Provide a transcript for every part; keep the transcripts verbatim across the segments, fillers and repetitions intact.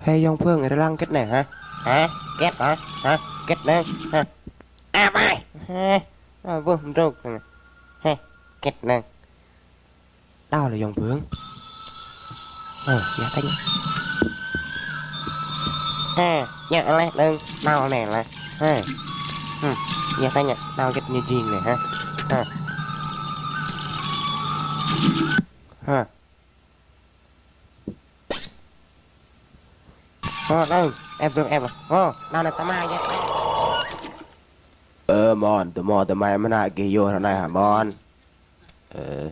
Ê, yŏng Phương, rơlang kĕt anai hă? Hă? Kĕt hă? Hă? Kĕt anai hă? Ăp ai. Hă? Ơ, bơ mdrôk. Hă? Kĕt anai. Đao lĕ yŏng Phương. Hă, yua tĕnh. Hă, yua lĕ đơ̆ng đao anai lĕ. Hă. Hưm, yua tĕnh, đao kĕt ñu jing anai hă. Hă. Hă. Hơ, đơ̆ng, ĕp đơ̆ng, ĕp đơ̆ng. Hơ, đao anai tơma yơh. Ơ, mơ̆n, tơma, tơma mơnă gih yua ră anai hă, mơ̆n. Ơ.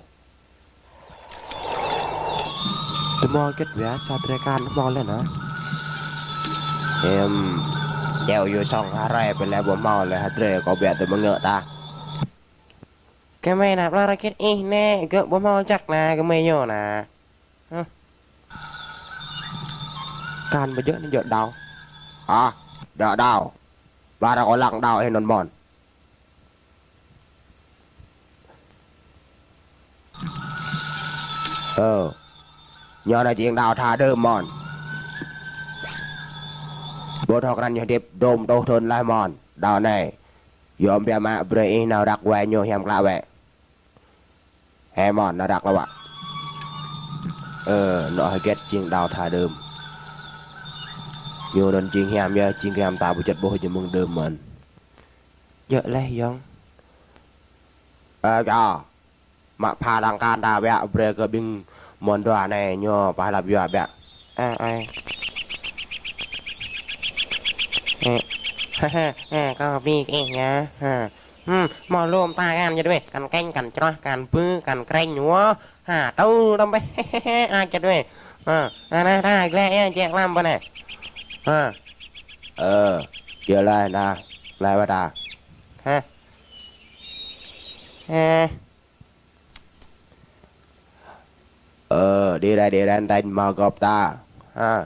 Tơma kĕt wĕ sa drơi kan hmâo lĕ nă. Hm, čeo yua song ha rai pơ lĕ ƀu hmâo lĕ ha drơi kâo ƀiă tơ mơngơ̆ ta. Gơmơi nă, ƀlŏr kĕt ih nĕ, gơ̆ ƀu hmâo čăk nă, gơmơi yua nă. Hơ. Kan ƀu djơ̆ anai djơ̆ đao. Hă? Djơ̆ đao. Ƀar kâo lăng đao ih anŭn mơ̆n. Ơ. Ñu anai jing đao tha đưm mơ̆n. Ƀu thâo krăn ñu hơdip dôm tơjuh thŭn laih mơ̆n. Đao anai. Yôm biă mă brơi ih nao răk wai ñu hiam klă wĕ. Hê mơ̆n, nao răk lăng wă. Ơ, anŏ hơget jing đao tha đưm. Ñu anŭn jing hiam yơh, jing gơnam ta ƀu juăt ƀuh ñu mơ̆ng đưm mơ̆n. Djơ̆ laih yŏng. Ơ, čô. Mă pha lăng kan ta biă brơi kơ ƀing mơ̆n dua anai ñu pơhlăp yua biă. Ơ, ai. Ơ. Hă, hă, hă, kâo ƀing ih yơh. Hă. Hm, hmâo lŏm ta kan jơ̆ đuaĭ, kan kĕnh, kan čroh, kan bư, kan krĕnh, wơ̆, ha, tŭ tơm bĕ, a jơ̆ đuaĭ. Ha, anai ta glĕ yơh, jĕ lăm bơ anai. Ha. Ơ, jĕ laih nă, laih wơ̆t ta. Ha. Ha. Ơ, đi ra, đi ra, tĕnh mă gŏp ta. Ha.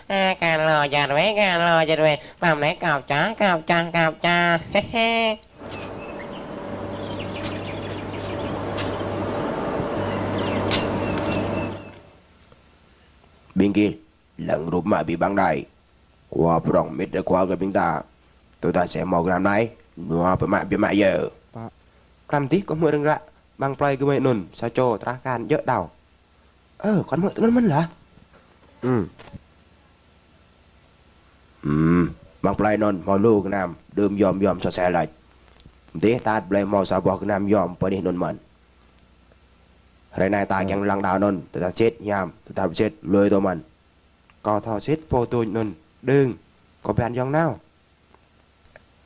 Ha, kan lo jăt wĕ, kan lo jăt wĕ. Păm lĕ kâo ča, kâo ča, kâo ča. Ƀing gih, lăng rup mă abih bang đơi. Khua prŏng mĭt đơi khua kơ ƀing ta. Tơdah sĕ hmâo gơnam anai, nua pơmă biă mă yơh. Pă. Krăm dih kâo hmư̆ rơ̆ng ră, amăng plơi gơmơi anŭn, sa čô trah kan djơ̆ đao. Ơ, kâo hmư̆ tui anŭn mơ̆n lah. Ư. Ư, amăng plơi anŭn hmâo lu gơnam, đưm yôm yôm sô sel laih. Dih ta ăt blơi hmâo sa boh gơnam yôm pơ anih anŭn mơ̆n. Hrơi anai ta kiăng lăng đao anŭn, tơdah sĭt hiam, tơdah ƀu sĭt lui tui mơ̆n. Kâo thâo sĭt pô dôñ anŭn, đơ̆ng, kâo ban yŏng nao.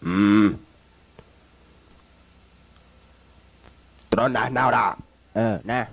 Ư. Trŭn nao nao đa. Ơ, nă.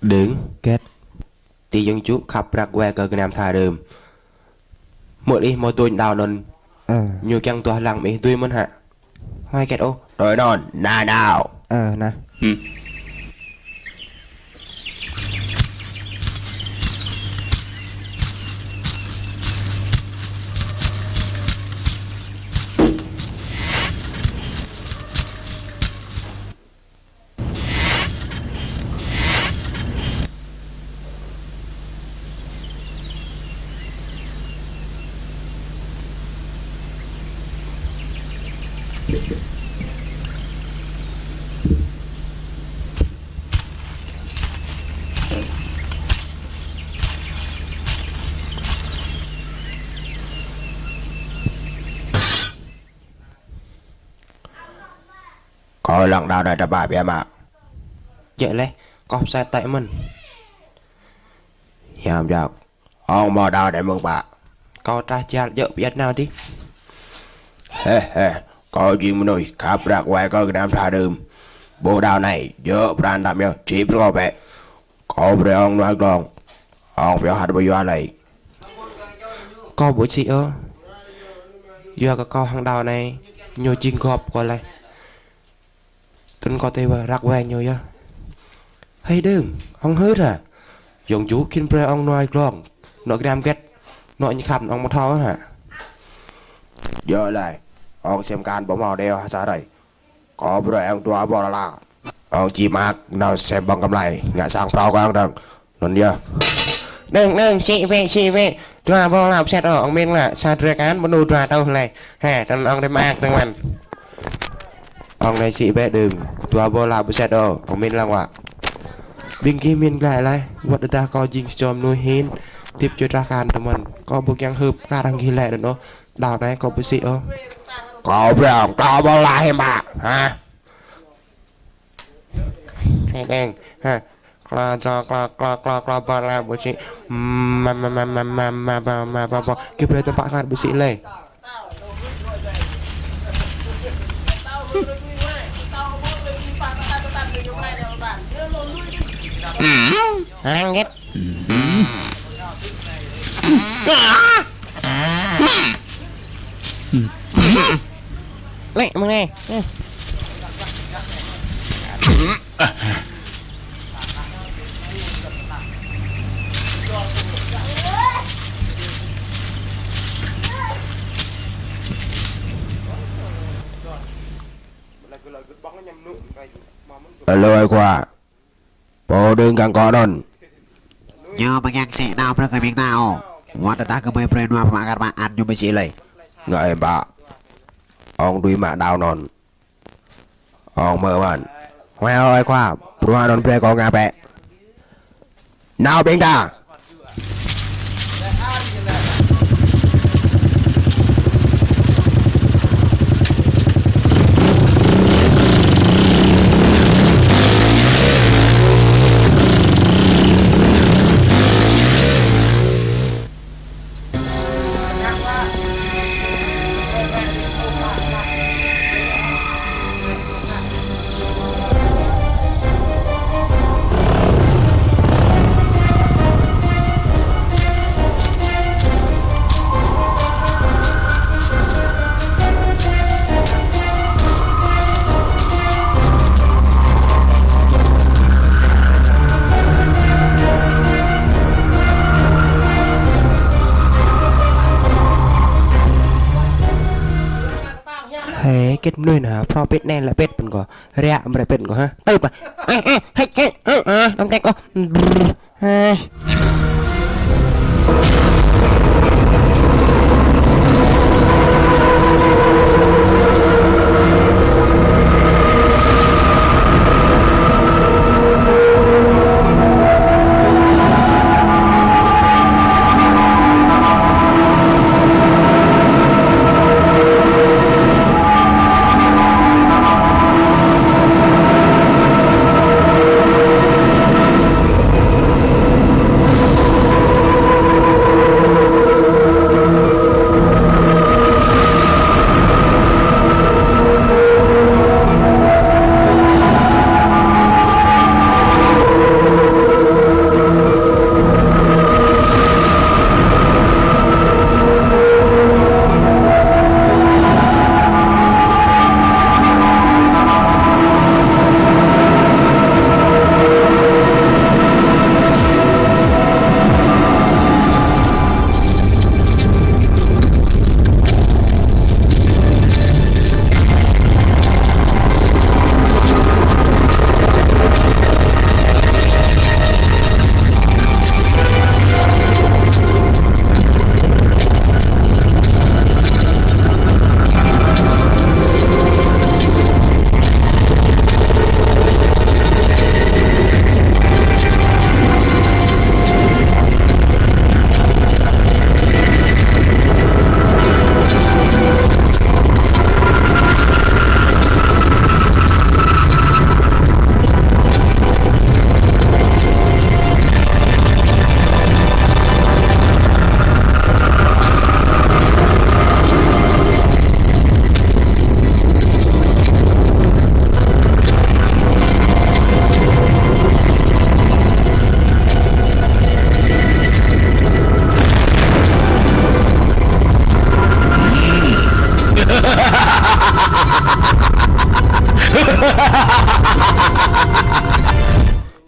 Đơ̆ng, Kĕt. Ti yŏng čŭ khăp răk wai kơ gơnam tha đưm. Mơ̆ ih hmâo dôñ đao anŭn. Ơ. Ñu kiăng duah lăng mơ̆ ih dưi mơ̆n hă? Huai Kĕt ôh. Tui anŭn, nao nao. Ơ, nă. Hm. Kâo lăng đao anai tơpă biă mă. Djơ̆ laih, kâo pơsai tĕ mơ̆n. Hiam jak. Ŏng hmâo đao anai mơ̆ng pă? Kâo trah jal djơ̆ pơyơr nao dih. Hê, hê, kâo jing mơnuih khăp răk wai kơ gơnam tha đưm. Ƀôh đao anai, djơ̆ pran tăm yơh, čih brơi kâo bĕ. Kâo brơi ŏng hnuai glông. Ŏng pioh hăt ƀu yua lơi. Kâo ƀu čih ôh. Yua kơ kâo hăng đao anai, ñu jing gŏp kâo laih. Tơl kâo tui wă răk wai ñu yơh. Hei đưm, ŏng hưt hă? Yŏng ju khĭn brơi ŏng hnuai glông. Nŏ gram gĕt, nŏ ñu khăp ŏng mơ̆ thâo hă? Djơ̆ laih, ŏng sem kan ƀu hmâo đeo hă sa hrơi. Kâo brơi ŏng dua ƀôl la. Ŏng či mă nao sem ƀơ̆ng kơmlai, ngă sang phrâo kơ ŏng dơ̆ng. Anŭn yơh. Đơ̆ng, đơ̆ng, sĭ bĕ, sĭ bĕ. Dua ƀôl la ƀu sĕt ôh, ŏng min lă, sa drơi kan, mơnuih dua tơl lĕ. Hê, tơl ŏng đe mă tơ̆ng mơ̆n. Ŏng anai sĭ bĕ đưm, dua ƀôl la ƀu sĕt ôh, ŏng min lăng wă. Ƀing gih min glaĭ laih, wơ̆t tơdah kâo jing sa čô mơnuih hĭn, hơdip čô trah kan tơmơ̆n. Kâo ƀu kiăng hưp kar hăng gih lĕ anŭn ôh, đao anai kâo ƀu sĭ ôh. Kâo brơi ŏng dua ƀôl la hiư̆m pă, hă? Hê đơ̆ng, hă. Klo, klo, klo, klo, klo, klo, ƀôl la ƀu sĭ. Ma, ma, ma, ƀôl, ƀôl. Gih brơi tơpă kar ƀu sĭ lơi. Lăng gĕt. Lĕ, mơ̆ng anai. Alo, ai khua. Pô đưm găng kâo anŭn. Ñu ƀu kiăng sĭ đao brơi kơ ƀing ta ôh. Wơ̆t tơdah gơmơi brơi hnuai pơmă kar pă ăt ñu ƀu sĭ lơi. Ngă hiư̆m pă. Ŏng dưi mă đao anŭn. Ŏng hmư̆ mơ̆n. Hue ơi khua, bruă anŭn brơi kâo ngă bĕ. Nao ƀing ta. Hê, kĕt mơnuih anai, phrâo pĕt anai lĕ pĕt pơ̆n kâo. Ră mơ̆ ră pĕt kâo hă? Tơl pă. Hê, hê, hê, hê, hê, tơm tĕk kâo.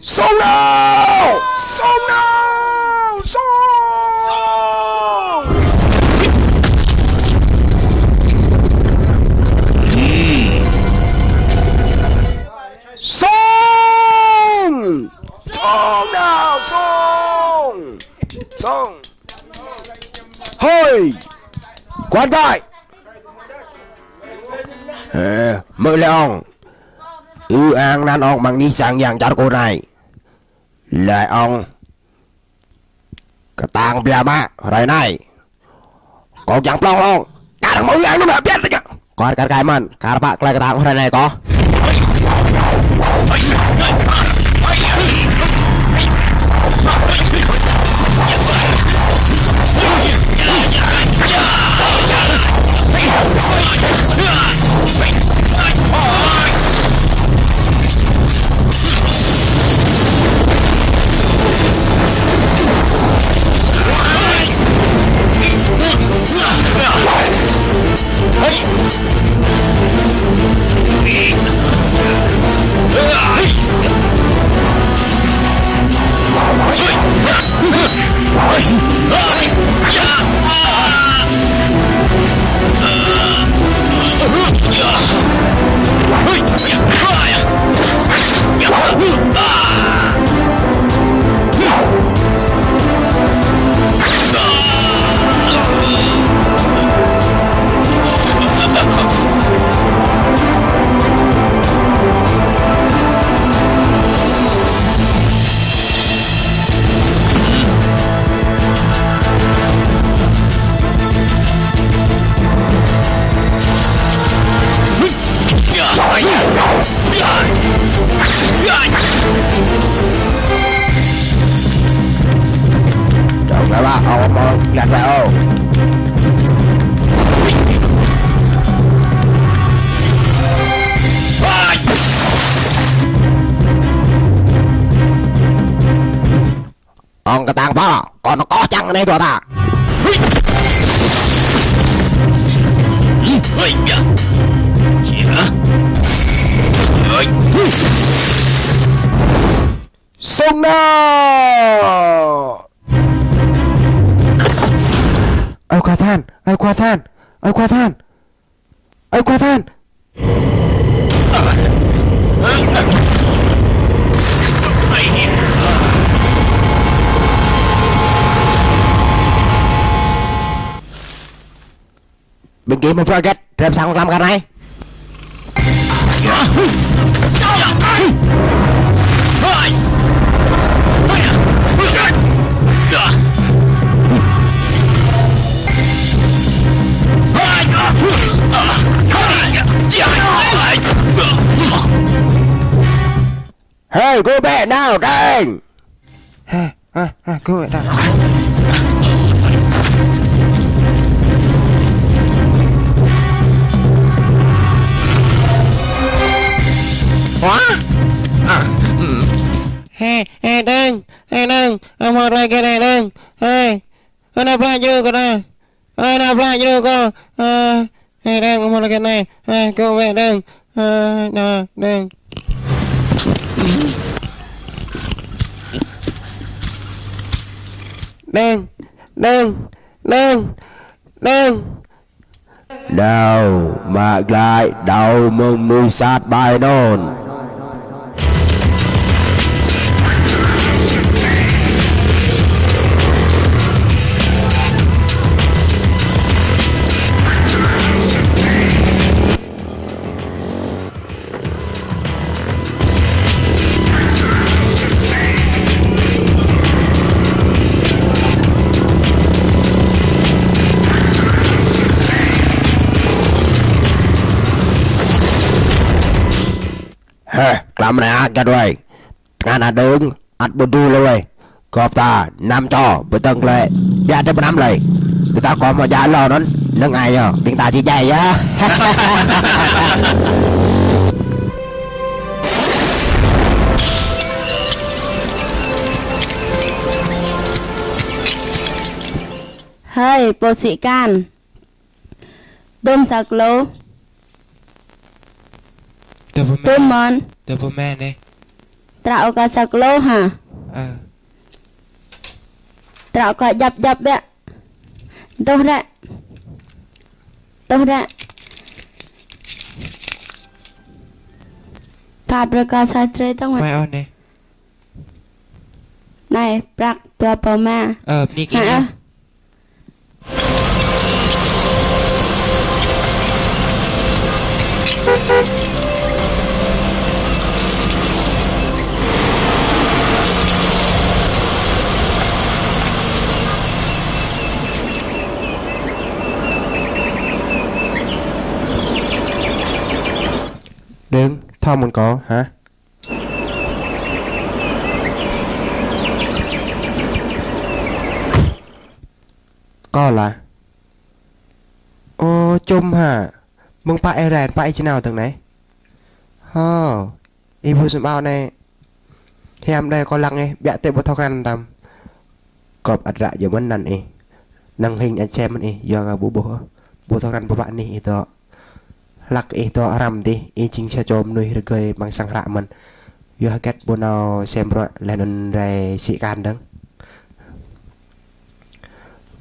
Sông nào! Sông nào! Sông! Sông! Sông nào! Sông! Sông! Hơi! Quan đại! Ơ, mơ lĕ ŏng. Ư ang anăn ŏng mơ̆ng anih sang yang čar kơ anai. Lĕ ŏng. Kơtang biă mă, hrơi anai. Kâo kiăng plŏng ŏng. Kar hăng mơ ư ang anŭn hă, biă tơña. Kar kar kaĭ mơ̆n, kar pă tơlơi kơtang hrơi anai kâo. Dŏng lăp ôh, ŏng mơ̆, glăt lăp ôh. Ŏng kơtang pă, kâo nao kơčăng anai dua ta. Sông nao! Ơi khua than, ơi khua than, ơi khua than. Ơi khua than. Ƀing gih mơ̆ pơgĕt, rơp sang lăm kar anai. Hơi, gô bĕ nao, Đêng. Hơi, hơi, hơi, gô bĕ nao. Hua? A, ư. Hơi, hơi, Đêng, hơi, Đêng, ơ, mơ̆ rai kơ Đêng, Đêng. Hơi. Ơ, nao pla jru kơ ta. Ơ, nao pla jru kơ. Ơ, hơi, Đêng, ơ, mơ̆ rai kơ anai. Hơi, gô bĕ Đêng. Ơ, nao, Đêng. Đêng, Đêng, Đêng, Đêng. Đao, mă glaĭ, đao mơ̆ng mơnuih sat ƀai anŭn. Heh, klăm anai ăt găt wai. Tơngan ană Đêng, ăt ƀu djơ̆ lơi wai. Gŏp ta, năm čô, pơdơ̆ng glaĭ. Biă tơpơnăm lơi. Tơdah kâo mă djă lŏ anŭn, nơ̆ng ai yơh, ƀing ta či djai yơh. Hơi, pô sĭ kan. Dôm sa klô. Tơ pơ mĕ. Tơ mơ̆n. Tơ pơ mĕ neh. Trăo kơ sa klô hă. Ơ. Trăo kơ djăp djăp biă. Tuh ră. Tuh ră. Pha brơi kơ sa trê tong mă. Mai ôh neh. Anai, prăk dua rơbâo rơma. Ơ, bơni kơ ih. Đừng, thơm mơ̆n kâo, hă? Kâo lah. Ơ, čum hă. Mơ̆ng pă ih rai, pă ih či nao tơ̆ng anai. Hơ, ih ƀu sĭt ƀuh anai. Hiam đơi kâo lăng ih, biă tĕ ƀu thâo krăn tăm. Kâo ăt ră yơh mơ̆n anăn ih. Năng hing ăt sem mơ̆n ih, yua kơ ƀu ƀuh. Ƀu thâo krăn pơpă anih ih dŏ. Hlăk ih dŏ hrăm dih, ih jing sa čô mơnuih rơgơi amăng sang hră mơ̆n. Yua hơget ƀu nao sem bruă laih anŭn rai sĭ kan dơ̆ng.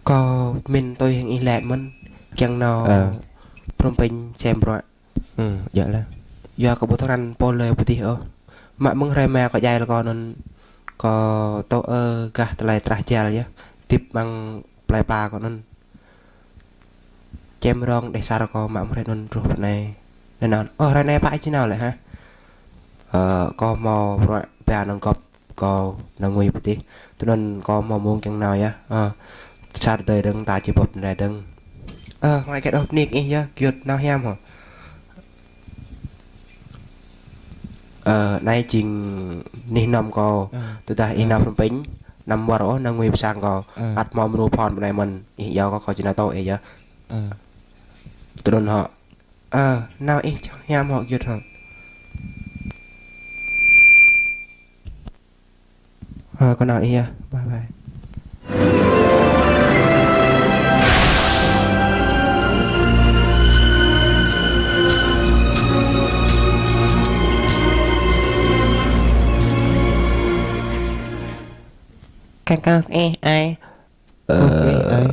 Kâo pơmĭn tui hăng ih laĭ mơ̆n, kiăng nao Phnom Penh sem bruă. Ơ, djơ̆ lah. Yua kơ ƀu thâo krăn pô lơi pơ dih ôh. Mă mơ̆ng hrơi rơma kâo djai lĕ kâo anŭn, kâo tŏ ơ gah tơlơi trah jal yơh. Hơdip amăng plơi pla kâo anŭn. Čem rong đeh sar kâo mă mơ̆ng hrơi anŭn truh pơ anai. Anŭn, ơ, hrơi anai pă ih či nao lĕ hă? Ơ, kâo hmâo bruă ba nao gŏp kâo nao ngui pơ dih. Tui anŭn kâo hmâo mông kiăng nao yơh. Ơ, sar đơi dơ̆ng ta či bưp anai dơ̆ng. Ơ, mai kĕt ôh bơni kơ ih yơh, gơyut nao hiam hŏ. Ơ, anai jing anih anom kâo. Ơ. Tơdah ih nao Phnom Penh, anăm wơr ôh nao ngui pơ sang kâo. Ơ. Ăt hmâo mơnuih phôn pơ anai mơ̆n, ih iâu kâo, kâo či nao tŏ ih yơh. Ơ. Tui anŭn hŏ. Ơ, nao ih čang hiam hŏ gơyut hŏ. Ơ, kâo nao ih yơh. Bye bye. Kang kang ih ai. Ơ, ơ, ơ.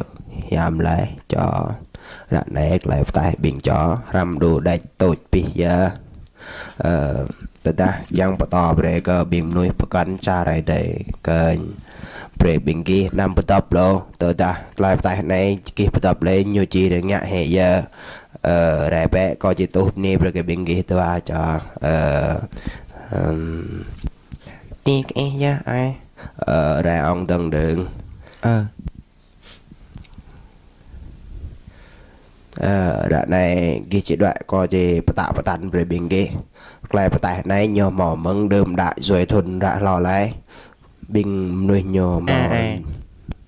Hiam laih, čô. Ră anai tơlơi pơtaih ƀing čô, hrăm đu đĕč tuč pih yơh. Ơ, tơdah kiăng pơtô brơi kơ ƀing mơnuih pơkŏn čar Ơi Adai kơnh. Brơi ƀing gih anăm pơdŏp lu, tơdah tơlơi pơtaih anai gih pơdŏp lĕ ñu či rơngiă hĭ yơh. Ơ, rai bĕ kâo či tuh bơni brơi kơ ƀing gih dua čô. Ơ, ưm. Bơni kơ ih yơh ai. Ơ, rai ŏng dơ̆ng dơ̆ng. Ơ. Ơ, ră anai gih či đuaĭ kâo či pơtă pơtăn brơi ƀing gih. Tơlơi pơtaih anai ñu hmâo mơ̆ng đưm đă djuai thŭn ră hlâo laih. Ƀing mơnuih ñu hmâo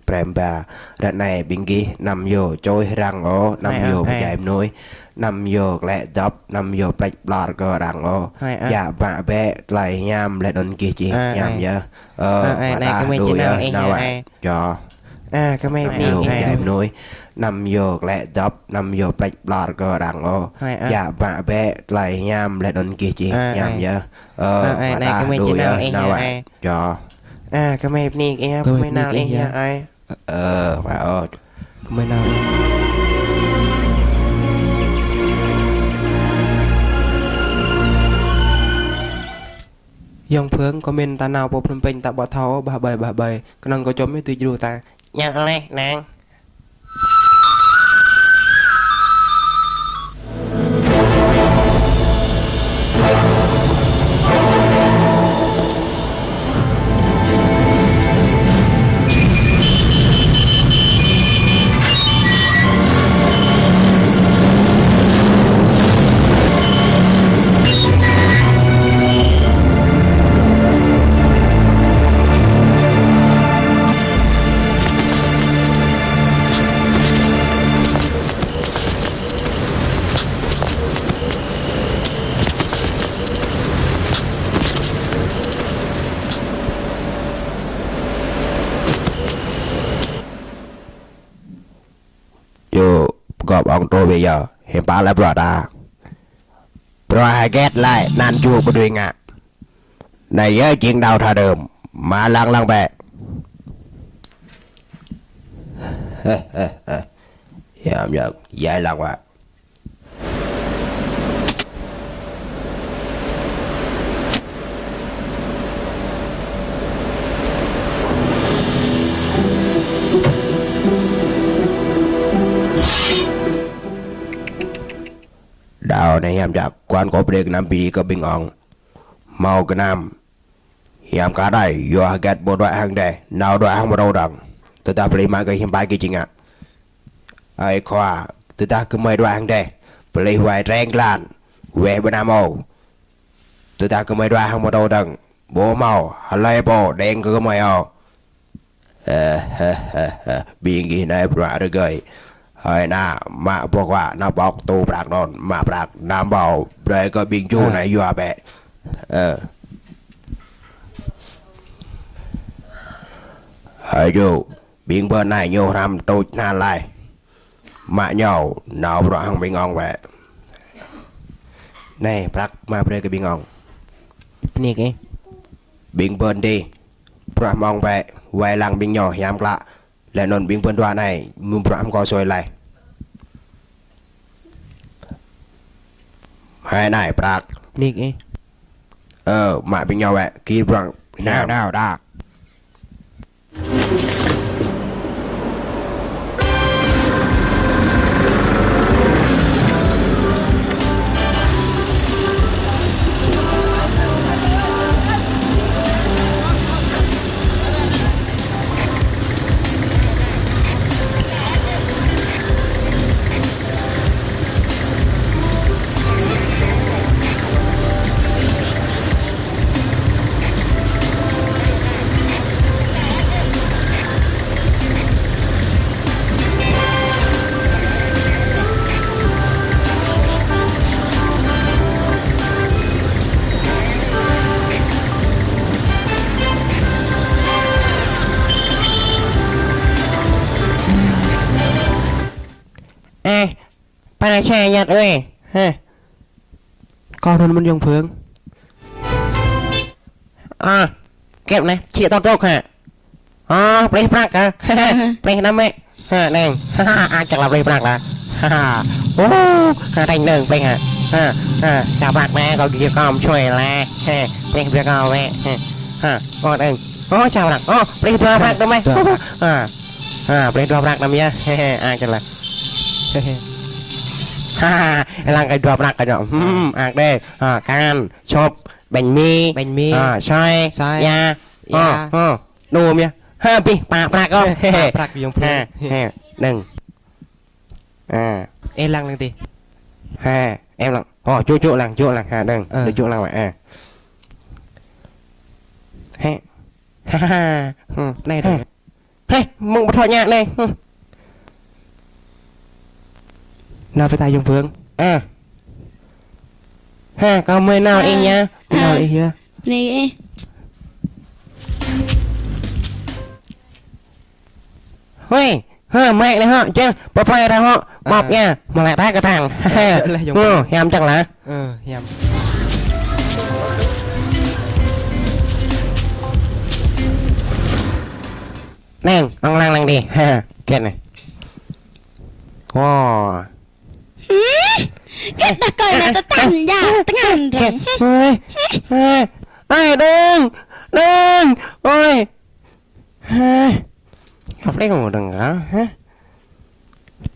prem ba. Ră anai ƀing gih anăm yua čuih arăng ôh, anăm yua pơdjai mơnuih, anăm yua klĕ dŏp, anăm yua plĕč ƀlŏr kơ arăng ôh. Yă mă bĕ tơlơi hiam laih anŭn gih či hiam yơh. Ơ, mơta đu yơh, nao wă. Čô. Ơ, kơ mơi bơni kơ ih. Anăm yua pơdjai mơnuih, anăm yua klĕ dŏp, anăm yua plĕč ƀlŏr kơ arăng ôh. Yă mă bĕ tơlơi hiam laih anŭn gih či hiam yơh. Ơ, mơta đu yơh, nao wă. Čô. Ơ, kơ mơi bơni kơ ih, kơ mơi nao ih yơh ai. Ơ, mă ôh. Kơ mơi nao ih. Yŏng Phương, kâo mĭn ta nao pơ Phnom Penh ta ƀu thâo, ƀah ƀơi, ƀah ƀơi. Kơnơ̆ng kâo čôm ih tui djru ta. Ñu laih, nang. Yua, pơgop ŏng truh bĕ yơh, hiư̆m pă lĕ bruă ta. Bruă hơget lĕ anăn ču pơdui ngă. Anai yơh jing đao tha đưm. Mă lăng lăng bĕ. Hiam yơh, djai lăng wă. Đao anai hiam čă, kuan kâo brơi gơnam bri kơ ƀing ŏng. Hmâo gơnam. Hiam kơ đai, yua hơget ƀu đuaĭ hăng đeh, nao đuaĭ hăng mơrô dơ̆ng. Tơdah pơlih mă kơ hiam pai kơ jing ngă. Ơi khua, tơdah gơmơi đuaĭ hăng đeh, pơlih wai treng glan, weh ƀơi anăn mơ̆. Tơdah gơmơi đuaĭ hăng mơrô dơ̆ng, ƀu hmâo, hlơi pô đeng kơ gơmơi ôh. Ƀing gih anai bruă rơgơi. Hơi ană, mă boh kơwă, nao pŏk tŭ prăk anŭn, mă prăk, anăm ƀu brơi kơ ƀing ču anai yua bĕ. Ơ. Hơi ču, ƀing ƀơ̆n anai ñu hrăm tuč anăn laih. Mă ñu, nao bruă hăng ƀing ŏng bĕ. Anai, prăk mă brơi kơ ƀing ŏng. Anai kơ. Ƀing ƀơ̆n dih. Bruă hăng ŏng bĕ, wai lăng ƀing ñu hiam klă. Laih anŭn ƀing ƀơ̆n dua anai, mơ̆ng bruă hăng kâo sui laih. Hai anai prăk. Nik ih. Ơ, mă ƀing ñu wĕ, gir bruă. Đao, đao, đao. Ơ, pă anai ča ñăt ơi. Hă. Kâo anŭn mơ̆n Yông Phương. Ơ, kĕp anai, či tŏ tŏk hă. Ơ, pơlih prăk hă. Pơlih năm mĕ. Hă, đang. Hă, ăt čang lă pơlih prăk lă. Hă, hă. Ơ, hă, đang đang pơlih hă. Hă, hă, sa prăk mĕ, kâo gir kơ mơ̆ sui lă. Hă, pơlih brơi kâo mĕ. Hă, hă, ơ, đang. Ơ, sa prăk. Ơ, pơlih dua prăk tơ mĕ. Dua prăk. Hă. Hă, pơlih dua prăk năm yơh. Hă, ăt čang lă. Hă, hă, lăng kơ dua prăk kơ dua. Hm, ăt đeh. Hă, kan, sop, bánh mì. Bánh mì. Hă, xôi. Xôi. Ya. Ya. Hă, hă. Nôm yơh. Hă, pih, pă prăk ôh. Pă prăk Yông Phương. Hă, hă, đang. Ơ. Ê, lăng lăng dih. Hă, em lăng. Ơ, ču ču lăng, ču lăng. Hă, đang. Ơ. Đang ču lăng wă. Ơ. Hă. Hă, hă. Hm, anai đang. Hă. Hă, mơ̆ng ƀu thâo ñă anai. Hm. Nao pơ ta Yông Phương. Ơ. Hă, kâo mơi nao ih yơh. Nao ih yơh. Anai ih. Hơi, hă, mă anai hă, čang, pơpơi ra hă, ƀôp yơh, mă lĕ ta kơtang. Hă, hiam čang lă. Ơ, hiam. Đang, ŏng lăng lăng dih. Hă, kĕt anai. Ơ. Hm, kĕt đah kơi anai tơtăn ya, tơngan răng. Hơi, hơi. Ai, đang, đang. Ơi. Hă? Ngă plei ngă dơ̆ng hă? Hă?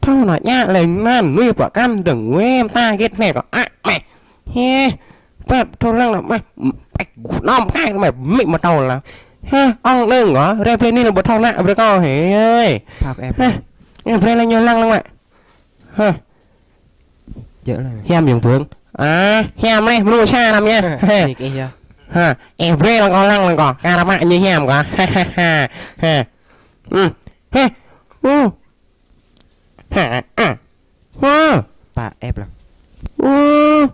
Thâo nao ñă lĕ anăn, nuih pơkăn dơ̆ng wem ta gĕt anai kơ ăk mĕ. Hă? Pĕp thâo lăng lă mĕ, pĕp gu năm kai mĕ, mĭ mă thâo lă. Hă? Ŏng dơ̆ng hă? Rai plei anai lă ƀu thâo nă brơi kâo hă? Hă? Rai plei lă ñu lăng lăng mă. Hă? Djơ̆ lă. Hiam Yông Phương. Ơ, hiam lĕ, mơnuih sa lăm yơh. Hă, nik ih yơh. Hă, ih brơi lăng kâo lăng lăng kâo. Kar mă ñu hiam kâo. Hă, hă, hă. Hă. Hm. Hă. Ơ. Hă, hă. Ơ. Pă ĕp lăng. Ơ.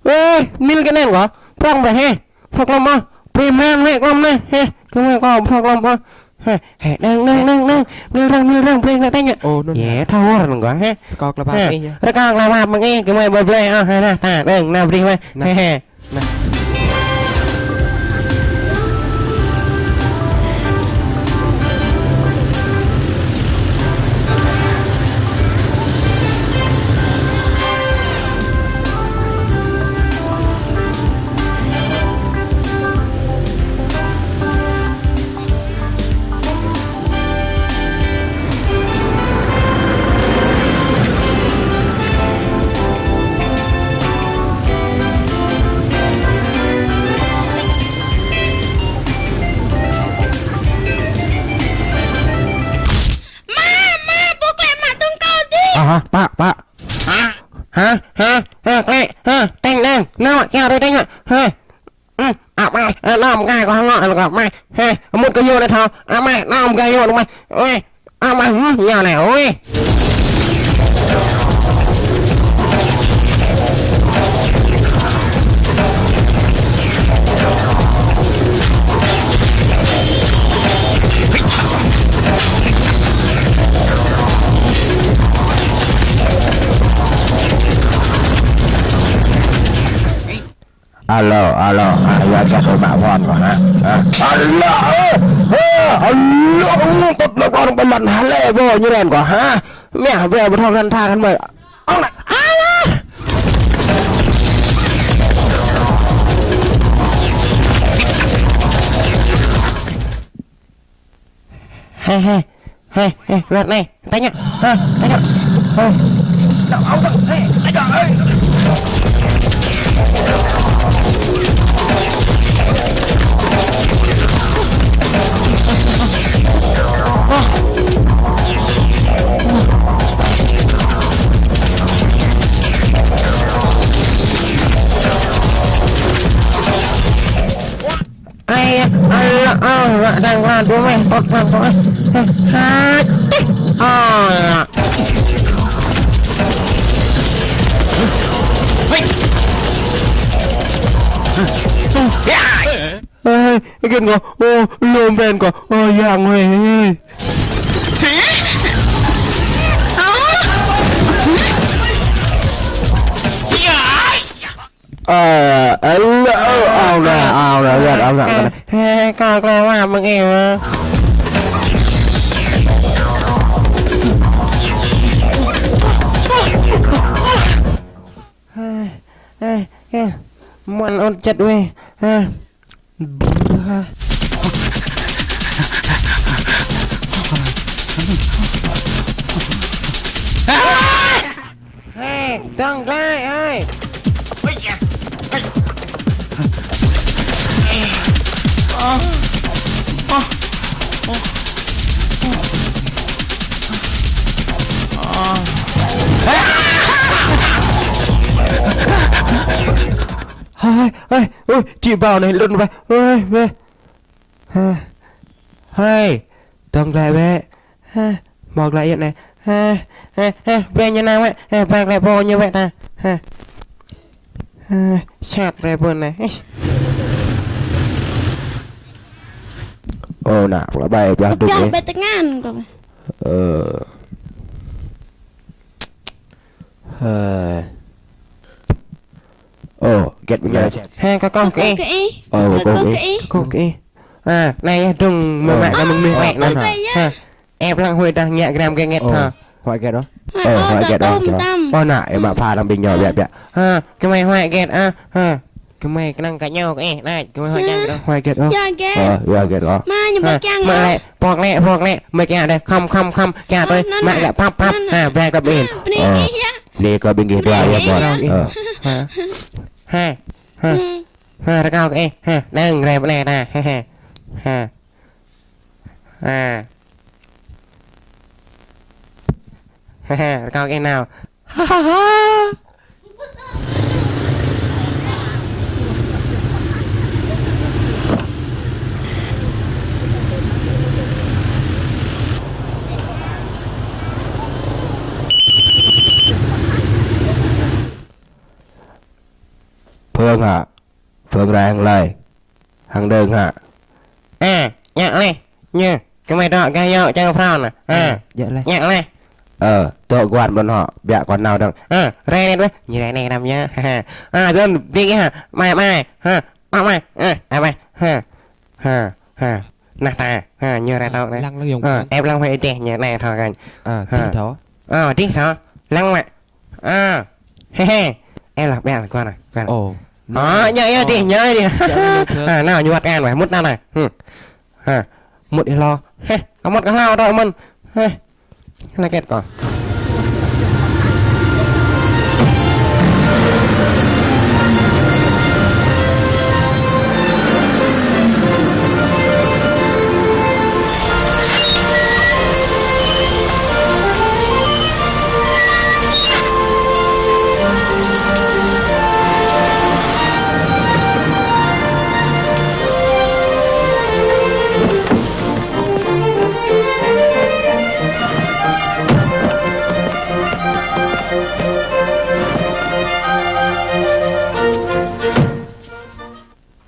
Ơ, mil kơ anŭn kâo. Prŏng brơi hă. Prŏng lăm mă. Brơi mơ̆n mĕ klŏm anai. Hă. Kơ mă kâo prŏng lăm mă. Ha, ha, đang, đang, đang, đang. Mil răng, mil răng, brơi nă tĕng. Ơ, anŭn. Yê, thâo wơr nă gơ̆, ha. Rơkâo klă pap mơ̆ng ih. Rơkâo klă pap mơ̆ng ih, kơ mơi bơblơi, ơ, ha, nă, ta, đang, nă, brơi mơi. Nă. Ha, ha. Nă. Mă, mă, ƀu klĕ mă dơ̆ng kâo dih. Aha, pă, pă. Ha, ha, ha, klĕ, ha, tĕng, tĕng. Nao, kiăng rơi tĕng, ha. Ơ, amai, ơ, năm gai kơ hăng ngŏ, ơ, kơ amai. Hê, mŭt kơ yua anai thâo. Amai, năm gai yua anai. Ơi, amai, hm, yua anai, ơi. Alo, alo, ha, yua hơget ƀu mă phone kơ, ha? Ha? Alo, ơ, ha, alo, ơ, tŭt lăp orang ƀơi lŏn hlơi ƀu ñu ren kơ, ha? Mĕ, ƀu, ƀu thâo kăn tha kăn mơi. Ong nă, alah! Hê, hê, hê, hê, wơ̆t anai, tĕng. Hê, tĕng. Hê. Đau, đau, đau, hê, tĕng, hê. Ai, ala, ah, wă đang la dua meh, tot, tot, tot, eh, eh, ha, tih, ah. Ơ, hơget ngŏ, ơ, lŏm ƀen kơ, ơ, yang ơi, ơi. Ơ, ơ, ơ, ao nè, ao nè, ao nè, ao nè. Hê, kâo klĕ mă mơ̆ng ih mă. Hê, hê, hê. Mơ̆n ôt čăt weh. Hê. Hê, dơ̆ng glaĭ, ơi. Hơi, hơi, hơi, ơi, či bao anai, lŏn weh. Hơi, weh. Hơi. Hơi. Dơ̆ng glaĭ weh. Hơi. Hmâo glaĭ yơh anai. Hơi. Hơi, hơi, brơi ñu nao weh. Hơi, brơi glaĭ pô ñu weh ta. Hơi. Hơi. Sat brơi pô anai. Hơi. Ơ, nă, pơklaih ƀai, pơklaih dơ̆ng, pơklaih ih. Ƀai tơngan kơ. Ơ. Hơi. Ơ, hơget ƀing ñu. Hơi, kơ kâo kơ ih. Kơ kâo kơ ih. Ơ, kơ kâo kơ ih. Kơ kâo kơ ih. Kơ kâo kơ ih. A, anai yơh dơ̆ng mơ̆ mă kơ mơ̆ng mih wĕ anŭn. Ơ, anŭn. Ha. Ĕp lăng huĭ dah ngă gram kơ hơget ha. Huĭ hơget ôh. Ơ, huĭ hơget ôh. Ơ, nă, ĕp mă pha lăng ƀing ñu biă biă. Ha, kơmơi huĭ hơget a. Ha. Kơmơi kơnang kơ ñu kơ ih, anai, kơmơi huĭ hơget ôh. Huĭ hơget ôh. Ơ, huĭ hơget ôh. Mă ñu ƀu kiăng. Mă lĕ, pŏk lĕ, pŏk lĕ, mă kiăng đơi, khŏm, khŏm, khŏm, kiăng tui, mă lĕ, pap, pap, ha, brơi kơ ƀing. Anai kơ ƀing gih dua yơh ƀôn. Ơ. Ha. Ha. Ha, rơkâo kơ ih, ha, đang rai pơ anai ta, ha, ha. Ha. Ha. Ha, ha, rơkâo kơ ih nao. Ha, ha, ha. Phương hả? Phương ra hăng lơi. Hăng đơ̆ng hă? A, ñă leh, ñu. Kơmơi dŏ gah yơh, čang phrâo nă. Ha. Ơ, djơ̆ leh. Ñă leh. Ơ, dŏ guan mơ̆n hŏ, biă kơ nao dơ̆ng. Ơ, rai anai đuaĭ, ñu rai anai năm yơh. Ha, ha. Ơ, dơ̆ng, ƀing ih ha, mai, mai. Ha, mai, mai. Ơ, mai, mai. Ha. Ha, ha. Nah, ta. Ha, ñu rai tŏ anai. Lăng, lăng yŏng. Ơ, ĕp lăng huai dih, ñu anai thâo kơ. Ơ, dih thâo. Ơ, dih thâo. Lăng mă. Ơ. He, he. Ĕp lah, ƀiă lah, guan lah, guan lah. Ơ, ñu yơh dih, ñu yơh dih. Ha, nao, ñu wơ̆t kan, wơ̆t mŭt nao anai. Hm. Ha, mŭt ih lo. Heh, kơ mŭt kơ hlâo dŏ mơ̆n. Heh, anai kĕt kơ.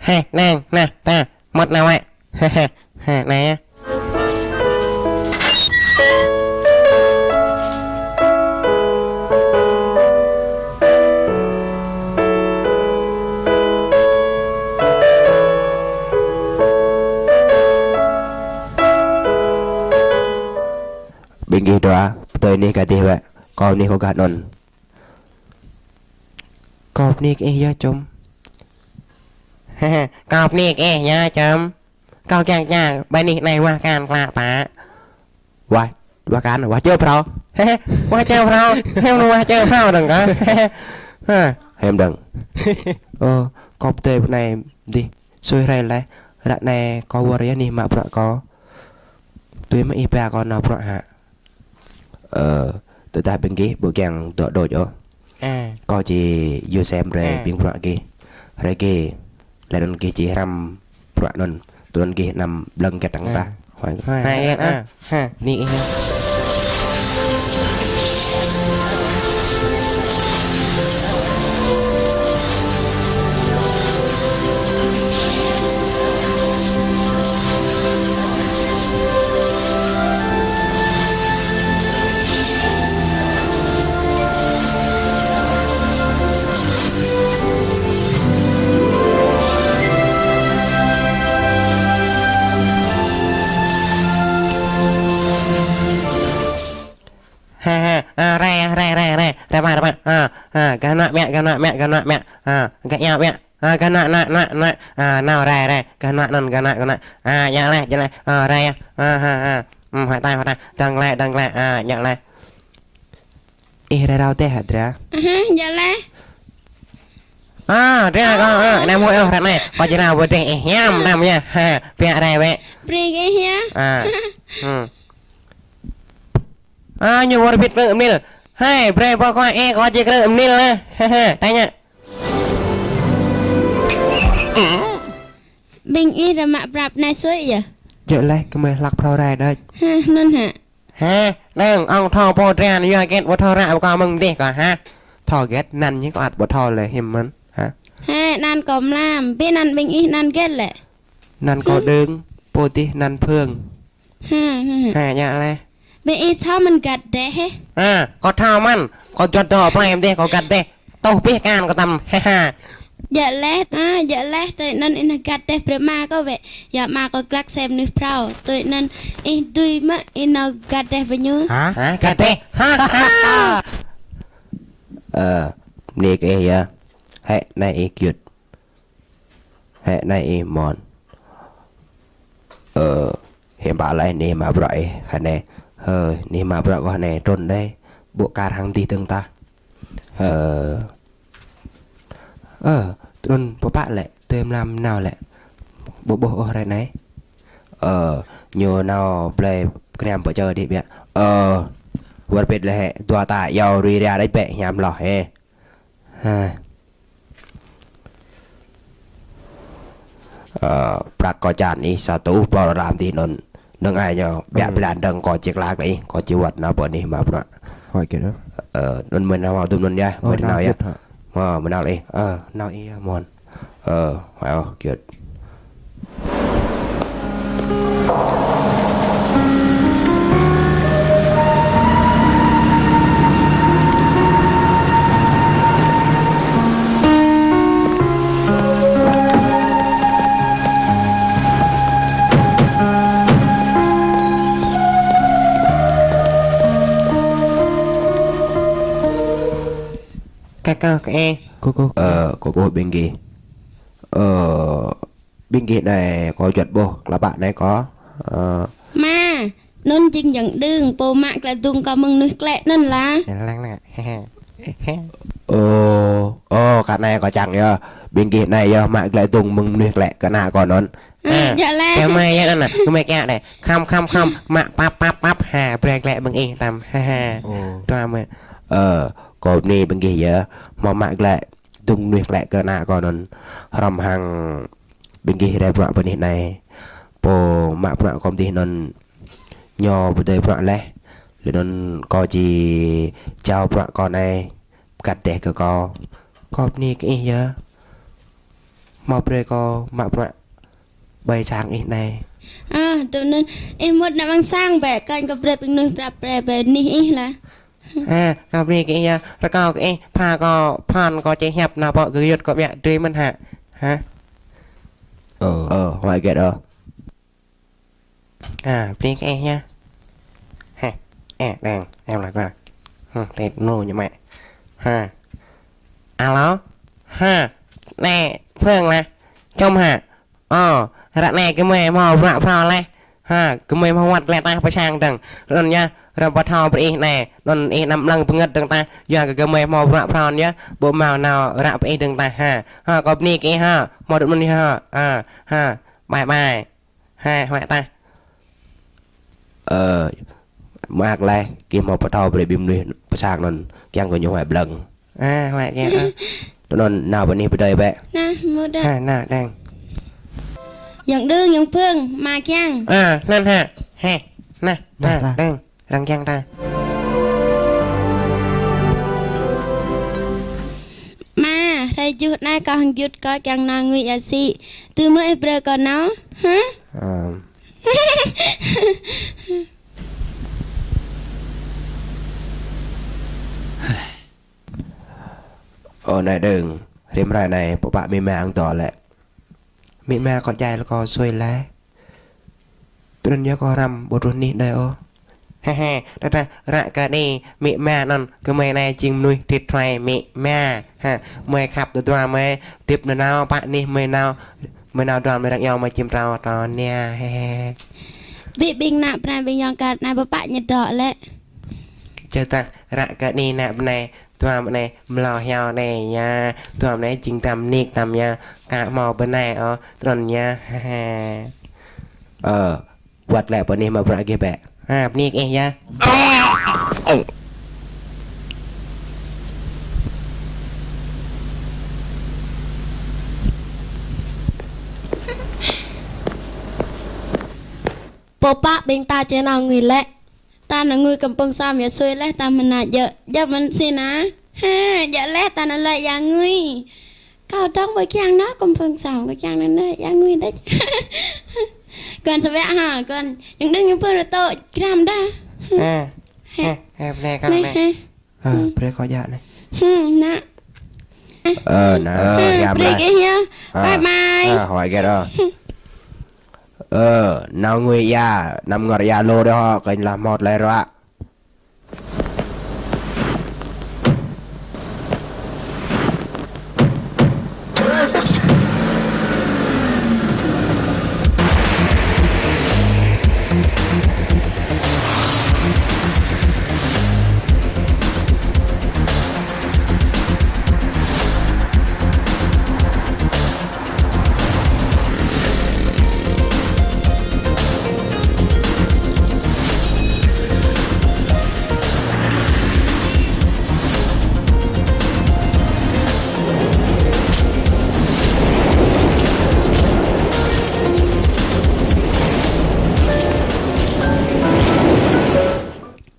Heh, nang, nah, ta, mŭt nao wơ̆t. Heh, heh, heh, nè. Ƀing gih dua, pơdơi anih gah dih wơ̆t, kâo anih kâo gah anŭn. Kâo bơni kơ ih yơh čum. Kâo bơni kơ ih yơh čum. Kâo kiăng čang, ƀơi anih anai wah kan klă pă. Wah, wah kan, wah čơ phrâo. Wah čơ phrâo, hiư̆m anŭn wah čơ phrâo dơ̆ng kơ. Ha. Hiư̆m dơ̆ng. Ơ, kâo pơdơi pơ anai dih, sui hrơi laih, ră anai kâo wơr yơh anih mă bruă kâo. Tui mơ̆ ih ba kâo nao bruă hă? Ơ, tơdah ƀing gih ƀu kiăng dŏ đôč ôh. Ơ. Kâo či yua sem rai ƀing bruă gih. Rai gih, laih anŭn gih či hrăm bruă anŭn, tui anŭn gih anăm blơ̆ng kĕt tăng tah. Ơ. Huai. Huai, huai, ơ. Ơ. Ha. Bơni ih. Ha, ha, ơ, rai, rai, rai, rai, rai mă, rai mă, ơ, ơ, gah anŭn mă, gah anŭn mă, gah anŭn mă, ơ, gah anŭn mă, ơ, gah anŭn, anŭn, anŭn, anŭn, ơ, nao rai, rai, gah anŭn, anŭn, gah anŭn, gah anŭn, ơ, djơ̆ leh, djơ̆ leh, ơ, rai, ơ, ha, ha, ơ, hm, huai tai, huai tai, dơ̆ng glaĭ, dơ̆ng glaĭ, ơ, djơ̆ leh. Ih rai rao deh hă, Dra? Aha, djơ̆ leh. Ơ, Dra kâo, ơ, anăm huĭ ôh, ră anai kâo či rao brơi deh ih hiam, anăm yơh, ha, biă rai wơ̆t. Brơi kơ ih yơh. Ơ, hm. Ơ, ñu wơr bĭt mơ̆ mil. Hai, brơi pơ kâo, ơ, kâo či krư̆ mil nă. Ha, ha, tơña. Ƀing ih rơmă prăp anai sui yơh. Djơ̆ leh, gơmơi hlak phrâo rai đôč. Ha, anŭn hă. Ha, đang ŏng thâo pô Dra anŭn yua hơget ƀu thâo ră pơ kâo mơ̆ng dih kâo hă. Thâo hơget anăn ñu kâo ăt ƀu thâo lĕ hiư̆m mơ̆n hă. Ha, anăn kâo mlam, ƀing anăn ƀing ih anăn hơget lĕ. Anăn kâo Đương, pô dih anăn Phương. Ha, ha, ha. Ha, djơ̆ leh. Ƀing ih thâo mơ̆n găt deh hĕ. Ha, kâo thâo mơ̆n, kâo juăt dŏ pơ anai mơ̆n dih, kâo găt deh. Tŏh pih kan kâo tăm, ha, ha. Djơ̆ leh, ha, djơ̆ leh, tui anŭn ih nao găt deh brơi ama kâo wơ̆t. Yua ama kâo glăk sem mơnuih phrâo. Tui anŭn ih dưi mơ̆ ih nao găt deh brơi ñu. Ha? Ha, găt deh. Ha, ha, ha. Ơ, bơni kơ ih yơh. Hĕ, anai ih Kiut. Hĕ, anai ih Mon. Ơ, hiư̆m pă lĕ anih mă bruă ih hơnai. Hơ, anih mă bruă kâo hơnai trŭn đơi. Ƀu kar hăng dih dơ̆ng tah. Hơ. Ơ, trŭn pơpă lĕ, tơl mlam nao lĕ. Ƀu ƀuh ôh hrơi anai. Ơ, ñu nao blơi kơnăm pơ čơ dih biă. Ơ, wơr bĭt lĕ hĕ, dua ta iâu rui ria đôč bĕ hiam hloh hĕ. Ha. Ơ, prăk kâo čan ih sa rơtuh ƀlŏr ram dih anŭn. Năng ai ñu, biă blan dơ̆ng kâo či klă kơ ih, kâo či wơ̆t nao pơ anih mă bruă. Huai kơ anŭn. Ơ, anŭn mơ̆n nao dŭm anŭn yơh, mơ̆n nao yơh. Mơ̆n nao ih, ơ, nao ih yơh, Mon. Ơ, huai ôh, Kiut. Kâo kơ ih. Kâo, kâo. Ơ, kâo ƀuh ƀing gih. Ơ, ƀing gih anai kâo juăt ƀuh, klă pă anai kâo. Ơ. Ama, anŭn jing ayŏng Đương, pô mă glaĭ dŭng kâo mơ̆ng mơnuih klĕ anŭn lah. Lăng lăng. Ơ, ơ, kơ anai kâo čang yơh. Ƀing gih anai yơh mă glaĭ dŭng mơ̆ng mơnuih klĕ kơ ană kâo anŭn. Ơ, ha, djơ̆ lĕ. Kơ mơi yơh anŭn, kơ mơi kiăng đĕ. Khŏm, khŏm, khŏm, mă pap, pap, pap, ha, brơi glaĭ ƀing ih tam. Ha, ha. Ơ. Dua mơi. Ơ, kâo bơni ƀing gih yơh. Hmâo mă glaĭ dŭng mơnuih klĕ kơ ană kâo anŭn. Hrŏm hăng ƀing gih rai bruă pơ anih anai. Pô mă bruă kâo mơdih anŭn ñu pơdơi bruă laih. Laih anŭn kâo či jao bruă kâo anai pơkăt dêh kơ kâo. Kâo bơni kơ ih yơh. Hmâo brơi kâo mă bruă ƀơi sang ih anai. Ơ, tui anŭn ih mŭt nao amăng sang bĕ, kơnh kâo brơi ƀing mơnuih prăp brơi ƀơi anih ih lah. Ha, kâo bơni kơ ih yơh, rơkâo kơ ih, pha kâo, phan kâo či hiăp nao pơ gơyut kâo biă drơi mơ̆n hă. Ha? Ơ. Ơ, huai hơget ơ. Ha, bơni kơ ih yơh. Ha, ơ, đang, em là qua. Hơ, tê nô ñu mă. Ha. Alo? Ha, anai, Phương lah. Čôm hă? Ơ, ră anai gơmơi hmâo bruă phrâo laih. Ha, gơmơi hmâo wơ̆t glaĭ tah pơ sang dơ̆ng. Anŭn yơh, rơ̆m pơthâo brơi ih anai. Anŭn ih anăm lăng bơngơ̆t dơ̆ng tah. Yua kơ gơmơi hmâo bruă phrâo yơh. Ƀu hmâo nao ră pơ ih dơ̆ng tah ha. Ha, kâo bơni kơ ih ha. Hmâo dŏ anŭn yơh ha. Ha, ha. Bye bye. Ha, huai tah. Ơ, mơak laih, gih hmâo pơthâo brơi ƀing mơnuih pơ sang anŭn, kiăng kơ ñu huai ƀlơ̆ng. Ha, huai kiăng, ơ. Tui anŭn nao pơ anih pơdơi bĕ. Nah, mŭt đa. Ha, nao, đang. Ayŏng Đương, ayŏng Phương, ama kiăng. Ơ, anŭn ha. He, nah, nah, nah, lah, đang. Arăng kiăng ta. Ama, hrơi juh anai kâo hăng gơyut kâo kiăng nao ngui ia sĭ. Tui mơ̆ ih brơi kâo nao? Hă? Ơ. Ơ, anai Đương, rĭm hrơi anai, pô pă amĭ ama ăng dŏ lĕ. Amĭ ama kâo djai lĕ kâo sui laih. Tui anŭn yơh kâo hrăm ƀu truh anih đơi ôh. He he, tơdah ră kơ anai amĭ ama anŭn, gơmơi anai jing mơnuih thĭt thoi amĭ ama. Ha, mơi khăp tơdua mơi, hơdip nanao, pă anih mơi nao, mơi nao dua mơi răng iâu mơi čim trao tơ nia, he he. Ƀing ană bơnai ƀing ayŏng kơ anai pô pă ñu dŏ lĕ. Čơdah ră kơ anai ană bơnai, dua mơi anai mlâo hiao anai yơh, dua mơi anai jing tam nik tam yơh, ka hmâo bơnai ôh, tui anŭn yơh, ha ha. Ơ, wơ̆t lĕ pơ anih mă bruă gih bĕ. Ha, bơni kơ ih yơh. Pô pă ƀing ta či nao ngui lĕ. Ta nao ngui Kampung Sam ia sui laih ta mơ̆n na djơ̆. Djơ̆ mơ̆n sĭ na. Ha, djơ̆ laih ta nao lĕ ia ngui. Kâo dŏng ƀu kiăng nao Kampung Sam, ƀu kiăng nao lĕ ia ngui đĕč. Kơn sa biă ha, kơn. Ayŏng Đương ayŏng Phương rơtô gram đa. Ha, ha, ha, bơnai kâo anai. Ha. Ơ, brơi kâo djă anai. Hm, ană. Ơ, ană, ơ, ơ, hiam brơi lah. Kơ ih yơh. Ơ, bye bye. Ơ, huai hơget ơ. Ơ, nao ngui ia, anăm ngor ia lu đôč hŏ, kơnh lah hmâo tơlơi ruă.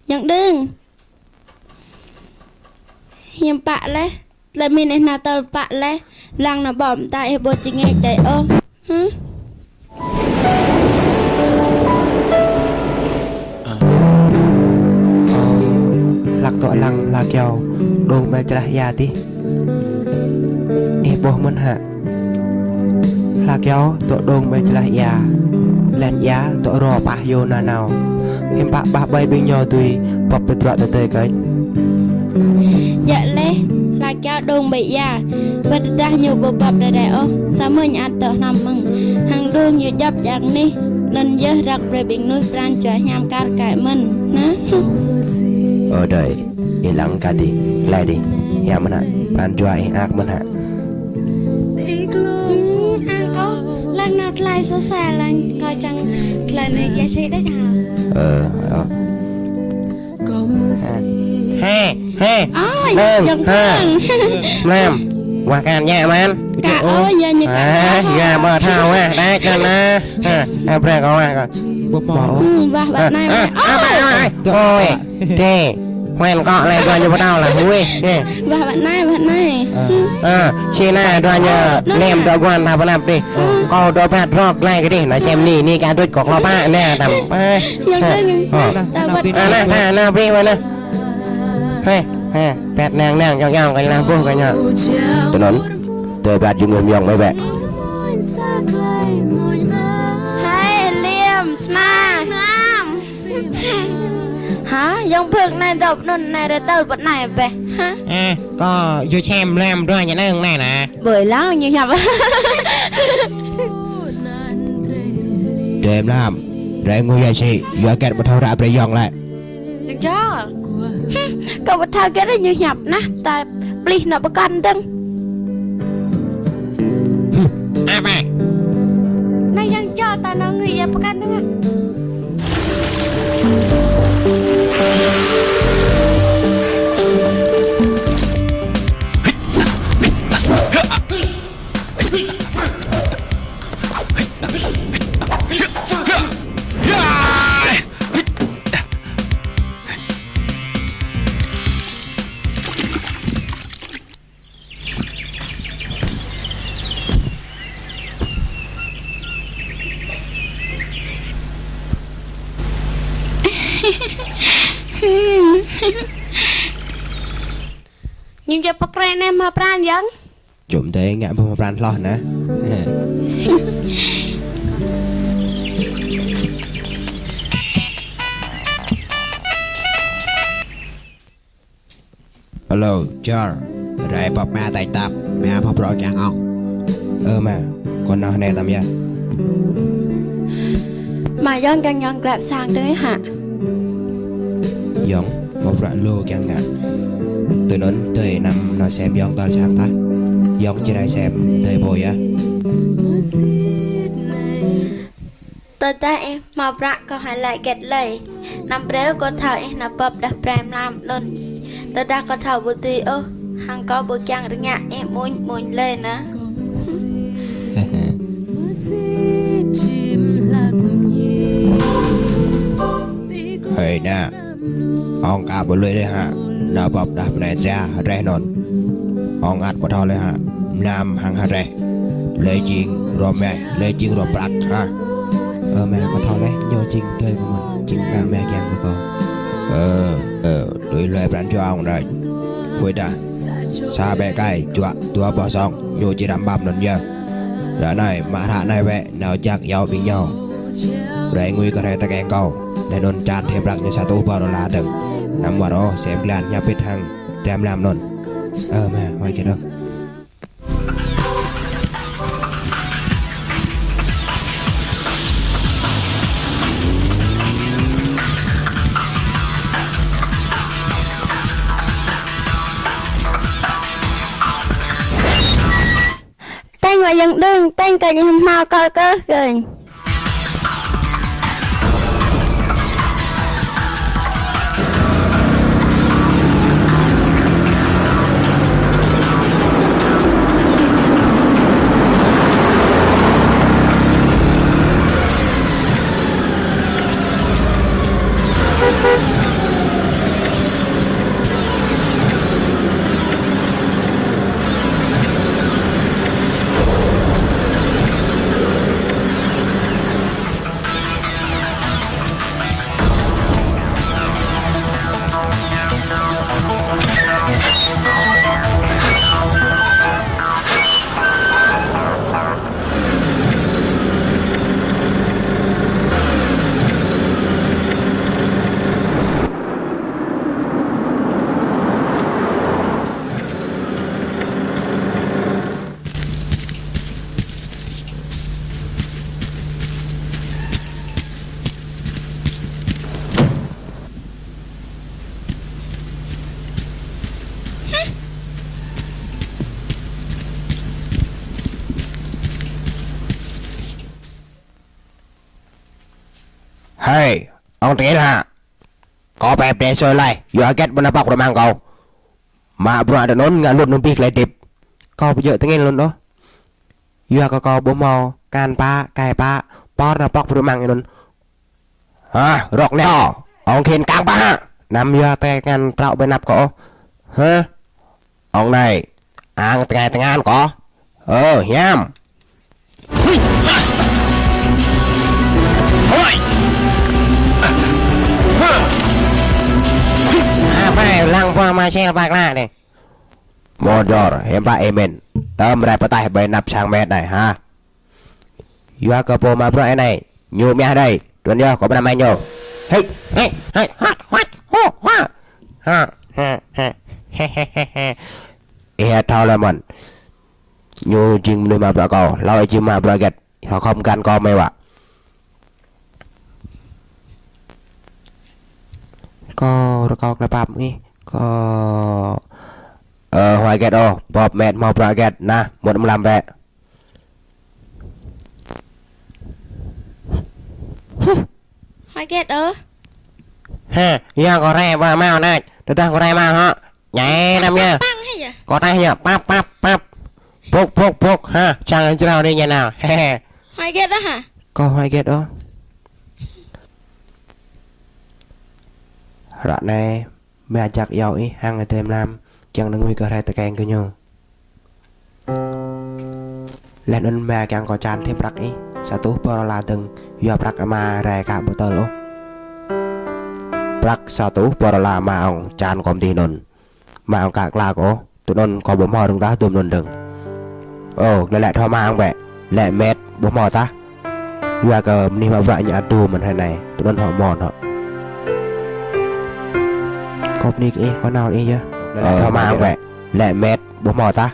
Ayŏng Đương. Hiư̆m pă laih, tơlơi min ih nao tơl pă laih, lăng nao ƀô̆ mơta ih ƀu či ngă đơi ôh. Hă? Hlak dŏ lăng hla kyâo, đông ƀơi čơlah ia adih. Ih ƀuh mơ̆n hă? Hla kyâo dŏ đông ƀơi čơlah ia. Lĕ ia dŏ rô pah yô nanao. Hiư̆m pă bah ƀơi ƀing ñu dưi, pŏp pơdruă tơdơi kơnh. Djơ̆ laih, hla Kiao đung ƀơi ia, bơ tơdah ñu ƀu bưp đơđai ôh, samơ̆ ñu ăt dŏ hnam mơ̆ng. Hăng đung ñu djŏp djang anih, anŭn yơh răk brơi ƀing mơnuih pran jua hiam kar kaĭ mơ̆n. Hă? Ơ adơi, ih lăng kơ dih, laĭ dih, hiam mơ̆n hă, pran jua ih ak mơ̆n hă. Ư, ang kâo, lăng nao tơlơi sô sa lăng, kâo čang tơlơi anai ia sĕ đôč hă. Ơ, ơ. Hê, hê. Ơ, mlam, yang hê. Mlam. Wah kan ya man. Ka, ơ, ya ñu ka. Hê, ya ƀu thâo wah, đa kan na. Hê, hê, brơi kâo wah kơ. Ư, wah ƀă anai. Ơ, ơ, ơ, ơ, ơ. Ôi, đê. Hoen kơ lĕ dua ñu ƀu thâo lah, hui. Hê. Wah ƀă anai, ƀă anai. Ơ, či na dua ñu nem dua guan tha pơ anăp đih. Kâo dua phat rŏk glai kơ dih, na sem ni, ni ka đôč kơ klâo pă, na tam. Ơ. Yang hê. Hê. Anai, anai, anai, brơi mơ̆n anai. Hê, hê, pĕt nang, nang, yŏng, yŏng, kơ ñu lăng boh kơ ñu. Tui anŭn, tơlơi pĕt jing ngơ̆m yŏng mơ̆ bĕ. Hai, Liêm, Sna, Hnam. Hă, yŏng phơk anai dŏp anŭn anai rơtơl ƀơi anai bĕ. Hă? Ơ, kâo yua čem mlam dua ñu nang anai nă. Ƀơi lăng ñu hiăp. Đêm lăm, rai ngui ya si, yua kĕt ƀu thâo ră brơi yŏng lĕ. Dơ̆ng čô. Hưm, kâo ƀu thâo kơ ră ñu hiăp nah, ta plih nao pơkŏn dơ̆ng. Hưm, apa? Anai yang čô ta nao ngui ia pơkŏn dơ̆ng hă. Ñu djă̱ pơkrĕ anai mă pran yang. Čum dai ngă ƀuh mă pran hloh nă. Alo, Čar. Rai pap ma tai tap, ma pap rŏ kiăng ŏng. Ơ ma, kâo nao anai tam yơh. Mă yŏng kiăng yŏng glăp sang tui hă? Yŏng, mă bruă lu kiăng ngă. Tui anŭn, tui anăm nao sem yŏng tal sang tah. Yŏng či rai sem, tui pô yơh. Tơdah ih hmâo bruă kâo hơlơi hơget lơi. Anăm brơi kâo thâo ih nao bưp đah prai mlam anŭn. Tơdah kâo thâo ƀu dưi ôh, hăng kâo ƀu kiăng rơngiă ih amuñ amuñ lơi nă. Hơi nă. Ŏng aka ƀu lui lơi hă, nao bưp đah bơnai dra hơdreh anŭn. Ŏng ăt ƀu thâo lơi hă, mlam hăng hơdreh. Lơi jing hrŏm meh, lơi jing hrŏm prăk hă. Ơ meh, kâo thâo leh, ñu jing tơi kơ mơ̆n, jing mă meh kiăng kơ kâo. Ơ, ơ, tui lơi pran jua ŏng đôč. Huĭ dah. Sa bĕ kai, juă, dua boh sŏng, ñu či răm ƀăm anŭn yơh. Ră anai, mă hră anai bĕ. Nao jak iâu ƀing ñu. Rai ngui kơ hrơi tơkeng kâo. Laih anŭn čan thêm prăk ñu sa rơtuh boh đôla dơ̆ng. Anăm wơr ôh, sem glan hiăp pit hăng dram lam anŭn. Ơ ma, huai kơ dơ̆ng. Tĕng wa yang đưng, tĕng kơ ñu hmâo kơ kơ kơ. Ê, ŏng tơngil hă? Kâo pơpơđai sui laih, yua hơget ƀu nao pŏk rơmang kâo. Mă bruă tui anŭn ngă lŭt nơng pih tơlơi hơdip. Kâo ƀu djơ̆ tơngil anŭn ôh. Yua kơ kâo ƀu hmâo akan pă, kai pă, pơr nao pŏk rơmang anŭn. Hă, rŏk nao, ŏng khĭn kang pă hă? Anăm yua tơkai tơngan trŏ ƀơi anăp kâo ôh. Hă? Ŏng anai, ang tơkai tơngan kâo. Ơ, hiam. Apa lăng pua ma sel bak la deh. Mơ̆n djơ̆, hiư̆m pă ih mĭn. Tơm rai pơtaih ƀơi anăp sang mĕt anai hă? Yua kơ pô mă bruă anai, ñu mơyah đơi, tui anŭn yơh, kâo pơanăm mă ñu. Hei, hei, hei, hă, hă, hô, hă. Hă, hă, hă, hă, hă, hă. Ih thâo laih mơ̆n. Ñu jing mơnuih mă bruă kâo, hlâo ih či mă bruă hơget, ih khŏm găn kâo mơ̆ wă. Kâo rơkâo tơlơi pap ih, kâo. Ơ, huai hơget ôh, bưp mĕt hmâo bruă hơget, nah, mŭt mlam bĕ. Hơ, huai hơget ôh? Hă, yua kâo rai ƀu hmâo nač, tơdah kâo rai hmâo hă. Ñai năm yơh. Păng hă yơh? Kâo tah yơh, pap, pap, pap. Pŭk, pŭk, pŭk, hă, čang jrao đi ñai nao. Hê, hê. Huai hơget ôh hă? Kâo huai hơget ôh. Ră anai, mơ̆ jak iâu ih hăng adơi mlam, kiăng nao ngui kơ hrơi tơkeng kơ ñu. Laih anŭn mơ̆ kiăng kâo čan thêm prăk ih, sa rơtuh pơrla dơ̆ng, yua prăk ama rai ka ƀu tơl ôh. Prăk sa rơtuh pơrla ama ŏng čan kâo mơ̆n dih anŭn. Ama ŏng ka kla kâo, tui anŭn kâo ƀu hmâo rơ̆ng tah dum anŭn dơ̆ng. Ơ, lĕ lĕ thâo ama ŏng bĕ, lĕ mĕt ƀu hmâo tah. Yua kơ mơnuih mă bruă ñu ăt dum mơ̆n hrơi anai, tui anŭn hŏ mơ̆n hŏ. Kâo bơni kơ ih, kâo nao ih yơh. Lĕ lĕ thâo ama ŏng bĕ, lĕ mĕt ƀu hmâo tah.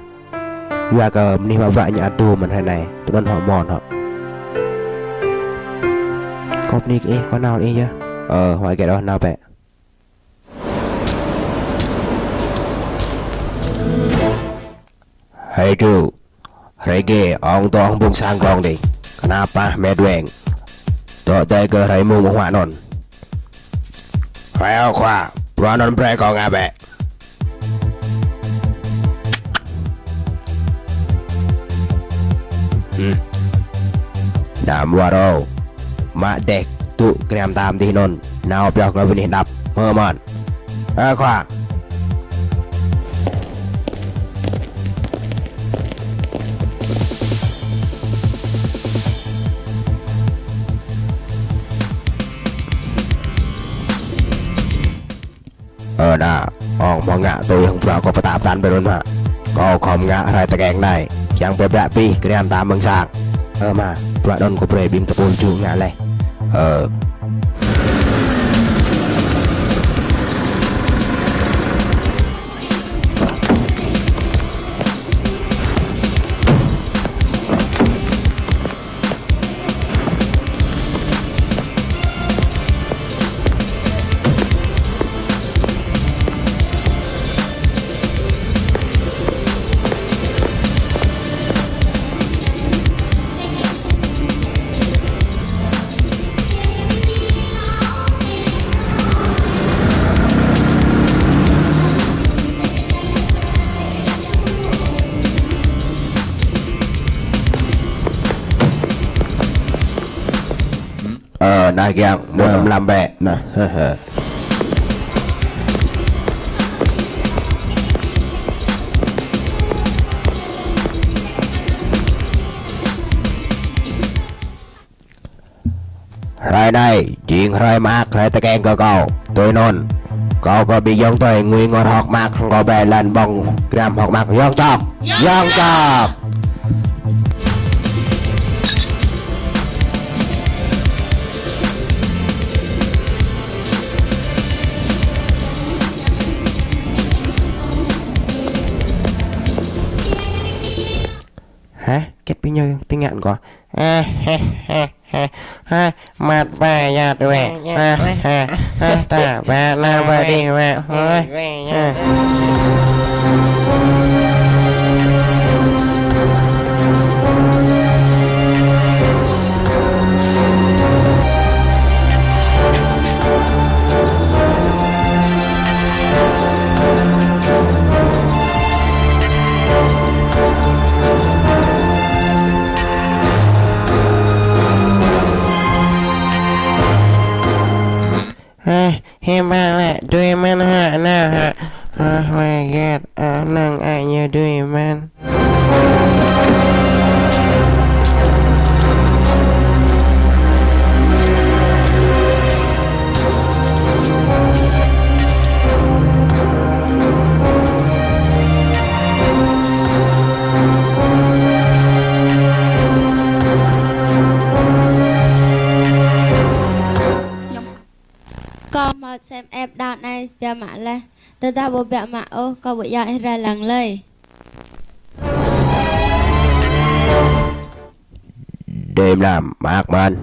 Yua kơ mơnuih mă bruă ñu ăt dum mơ̆n hrơi anai, tui anŭn hŏ mơ̆n hŏ. Kâo bơni kơ ih, kâo nao ih yơh. Ơ, huai hơget ôh, nao bĕ. Hei Tru, hrơi gê ŏng dŏ hăng ƀung sang gong dih. Kơnăp pah mĕt weng. Dŏ dơi kơ hrơi mông ƀơ̆ng huă anŭn. Huai ơ khua, bruă anŭn brơi kâo ngă bĕ. Hmm. Đam waro. Mă dêh tŭ kriam tam dih anŭn. Nao pioh kơ bơni đăp. Hơ mơ̆n. Ơ khua. Ơ đa, ŏng hmâo ngă tui hăng bruă kâo pơtă pơtăn ƀơi anŭn hă. Kâo khŏm ngă hrơi tơkeng anai, kiăng pơƀră pih kriam tam mơ̆ng sang. Ơ mă, bruă anŭn kâo brơi ƀing tơpul ču ngă laih. Ơ. Ơ, nah kiăng, mŭt mlam bĕ. Nah, hơ, hơ. Hrơi anai, jing hrơi mơak, hrơi tơkeng kơ kâo. Tui anŭn, kâo kơ ƀing ayŏng adơi ngui ngor hơ̆k mơak hăng kâo bĕ lŏn ƀơ̆ng gram hơ̆k mơak. Yŏng čŏk. Yŏng čŏk. Hă? Hơget ƀing ñu tơngan kâo? Hă, hă, hă, hă, hă, măt ba yat wĕ. Hă, hă, hă, ta ba na ba dih wĕ. Hă, hă. mă laih. Tơdah ƀu biă mă ôh, kâo ƀu iâu ih rai lăng lơi. Đêm lam mạc man.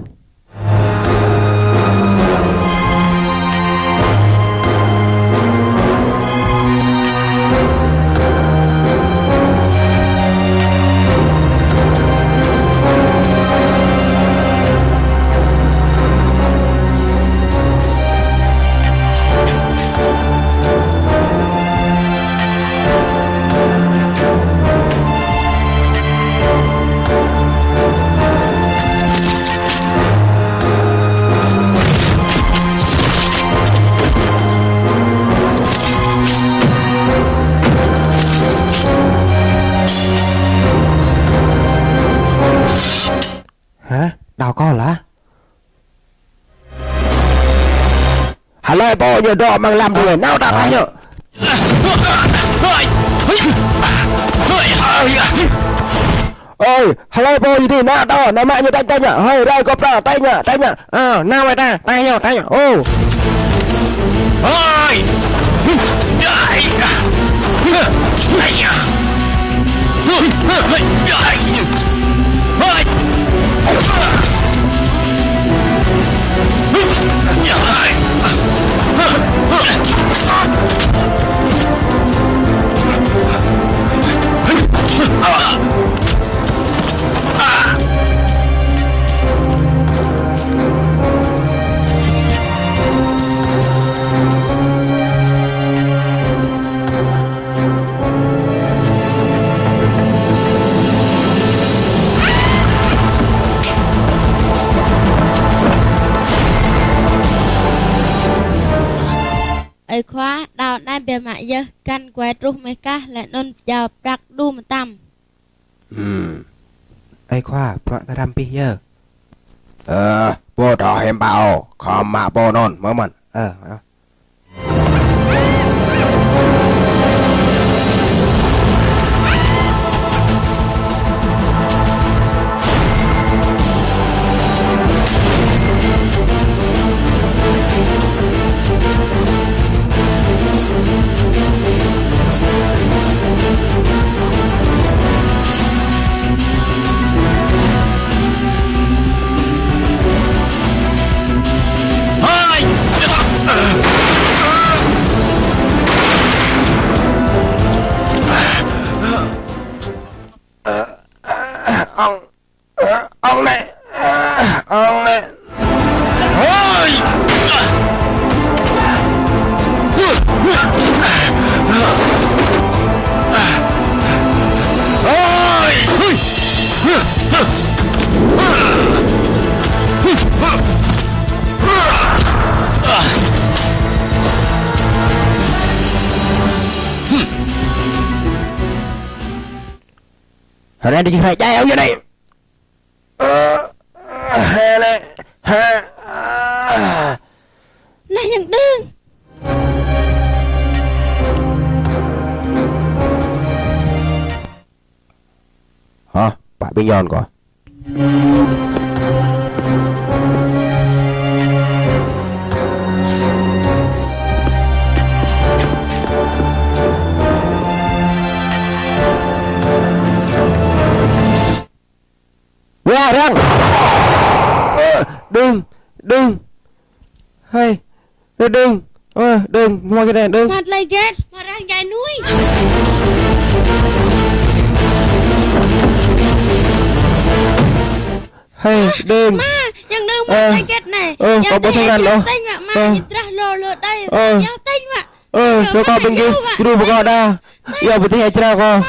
Hả? Đau kơ lah. Hlơi pô ñu dŏ amăng lăm tui, nao ta rai ñu. Ơi, hlơi pô ñu dih nao ta, nao mă ñu tañ tañ ñu. Hơi, rai kơ pra, tañ ñu, tañ ñu. Ơ, nao wai ta, tañ ñu, tañ ñu. Ô. Hơi. Ơi khua, đao anai biă mă yơh, găn guai truh mơ̆ng kah, laih anŭn pơjao prăk đu mơtam. Ơi khua, bruă ta răm abih yơh. Ơ, pô thâo hiư̆m pă ôh, khŏm mă pô anŭn, mơ̆n mơ̆n. Ơ, ơ. Ơ, ơ, ong, ơ, ong anai, ơ, ong anai. Hơi! Hơi! Hơrĕ đĭ hrĕ jai âu yơh anai. Ơ, ơ, ha, anai, ha, a. Anai yang đưm. Hă, pă ƀing yon kơ. Wah, arăng. Ơ, đưm, đưm. Hơi, ơ, đưm. Ơ, đưm, mơ̆ kơ đưm, đưm. Mă tơlơi hơget, mă arăng jai nuih. Hơi, đưm. Mă, yang đưm mă tơlơi hơget anai. Ơ, kâo ƀu thâo găn ôh. Tĕnh mă, mă, ih drah lŏ lŏ đai. Ơ. Yua tĕnh mă. Ơ, kơ kâo ƀing gih, gru pơkŏ đa. Yua pơtih ai čra kâo.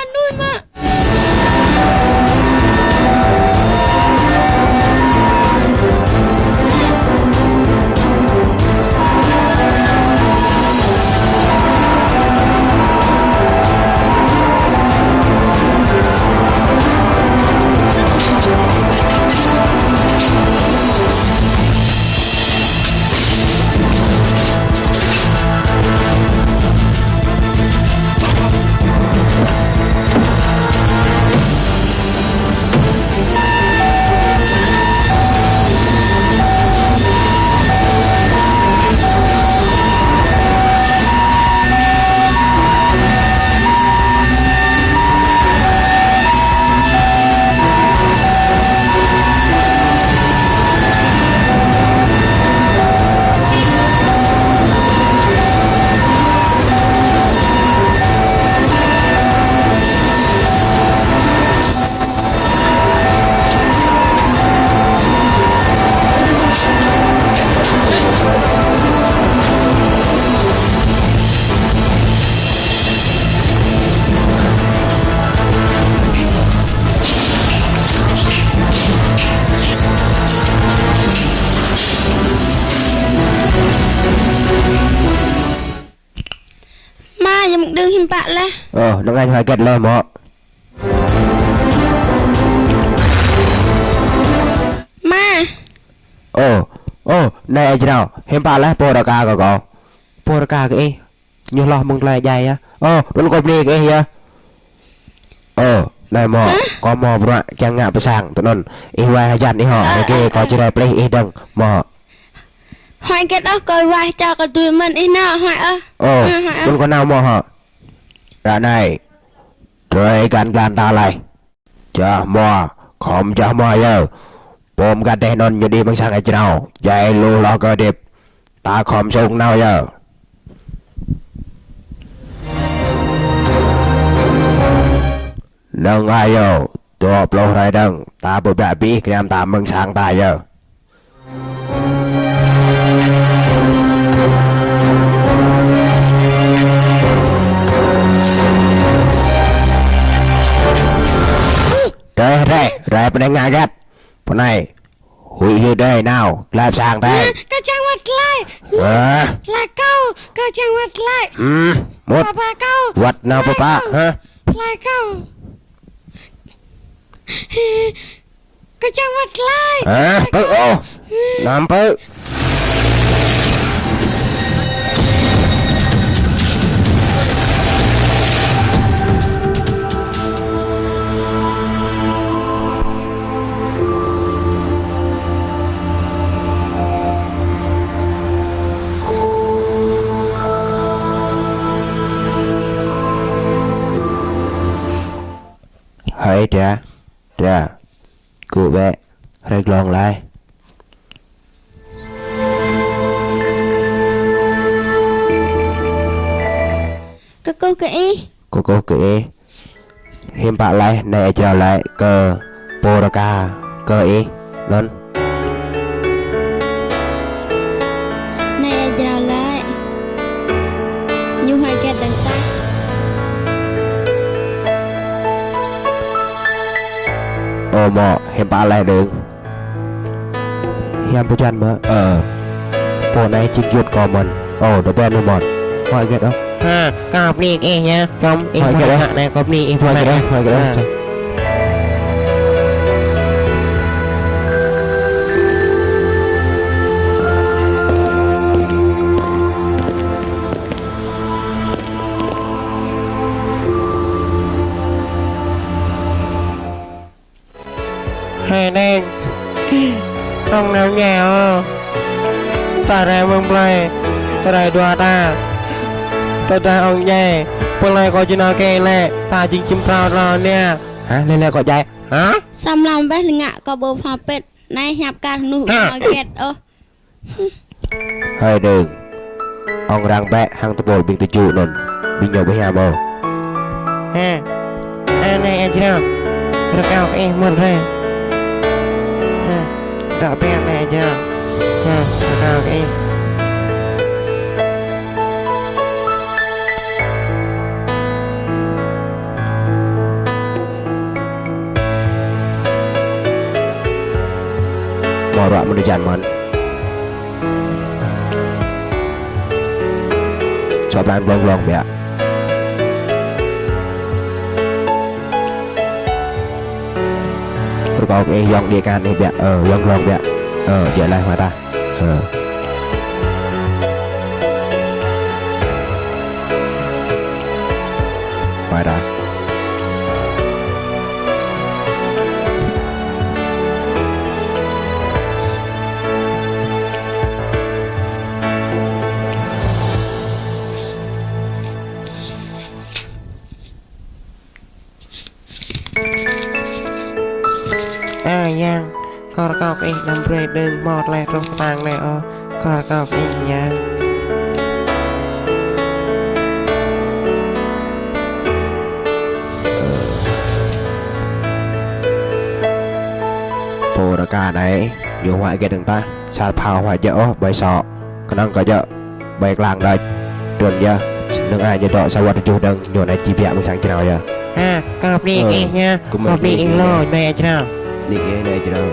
Hiư̆m pă laih? Ơ, nơ̆ng anai hơget laih mơ̆? Ama. Ơ, ơ, anai ih jrao, hiư̆m pă laih pô rơka kơ kâo? Pô rơka kơ ih, ñu hloh mơ̆ng tơlơi djai yơh. Ơ, anŭn kâo bơni kơ ih yơh. Ơ, anai mơ̆, hă? Kâo hmâo bruă kiăng ngă pơ sang, tui anŭn ih wai hơjăn ih hŏ, ơ, rơgơi ơ, kâo ơ, či rai pơplih ih dơ̆ng, mơ̆ hŏ. Huai hơget ôh, kâo wai čô kơ tui mơ̆n ih nao, huai ôh. Ơ, ơ, huai ôh. Anŭn kâo nao mơ̆ hŏ. Ră anai, drơi găn glan ta laih. Čơhmua, khŏm čơhmua yơh. Pô mơgăt dêh anŭn ñu đĭ amăng sang ih jrao. Djai lu hloh kơ hơdip. Ta khŏm sung nao yơh. Nơ̆ng ayŏ, dua pluh hrơi dơ̆ng, ta pơbiă abih gơnam ta amăng sang ta yơh. Rai, rai, rai pơ anai ngă hơget? Pơ anai, huĭ hyưt đơi nao, glăi pơ sang ta. Hă, kâo čang wơ̆t glaĭ. Hă? Glaĭ kâo, kâo čang wơ̆t glaĭ. Hm, mŭt. Pơpă kâo. Wơ̆t nao pơpă, hă? Glaĭ kâo. Kâo čang wơ̆t glaĭ. Hă? Pơ̆ ôh. Anăm pơ̆. Hơi, Dra. Dra. Gŭ bĕ, hrơi glông laih. Kơkuh kơ ih. Kơkuh kơ ih. Hiư̆m pă laih anai ih jrao laĭ kơ pô rơka kơ ih anŭn? Anai ih jrao laĭ. Ñu huai hơget dơ̆ng tah. Ơ mơ̆, hiư̆m pă laih dơ̆ng? Hiam pơjăn mơ̆? Ơ. Pô anai čing yut kâo mơ̆n. Ơ, dŏ ƀĕ anŭn mơ̆n. Huai hơget ôh? Hă, kâo bơni kơ ih yơh. Čom ih huai hơget ôh? Anai kâo bơni ih. Huai hơget ôh? Huai hơget ôh? Hă. Hơi neng, ŏng nao ñe ôh. Ta rai mơ̆ng plơi, ta rai dua ta. Tơdah ŏng ñe, pơlơi kâo či nao kê lĕ, ta jing čim phrâo rao nia. Hă, lĕ lĕ kâo djai. Hă? Samơ̆ lăm bĕ lĕ ngă kâo ƀu pha pĕt, anai hiăp kar hơnuh hơget ôh. Hơi dơ̆ng. Ŏng arăng bĕ hăng tơpul ƀing tơju anŭn. Ƀing ñu ƀu hiam ôh. Hă. Anai ih jrao. Rơkâo kơ ih mơ̆n rai. Hă. Dŏ ƀĕ anai ih jrao. Hă. Rơkâo kơ ih. Mơ̆ ruă mơ̆n đĭ jăn mơ̆n. Sŏ pran glông glông biă. Rơkâo kơ ih yŏng đĭ kăn ih biă. Ơ, yŏng glông biă. Ơ, djai laih huai ta. Ơ. Huai ta. A Yang, kâo rơkâo kơ ih anăm brơi dơ̆ng hmâo tơlơi truh kơtang anai ôh. Kâo rơkâo kơ ih Yang. Pô rơka anai, ñu huai hơget dơ̆ng tah, sat phao huai djơ̆ ôh, ƀơi sŏ, kơnơ̆ng kơ djơ̆. Ƀơi klang đôč. Trơn yơh. Nơ̆ng ai ñu dŏ sa wơ̆t tơjuh dơ̆ng, ñu anai či biă mơ̆ng sang jrao yơh. Ha, kâo bơni kơ ih yơh. Kâo bơni ih lu, anai jrao. Bơni ih, anai jrao.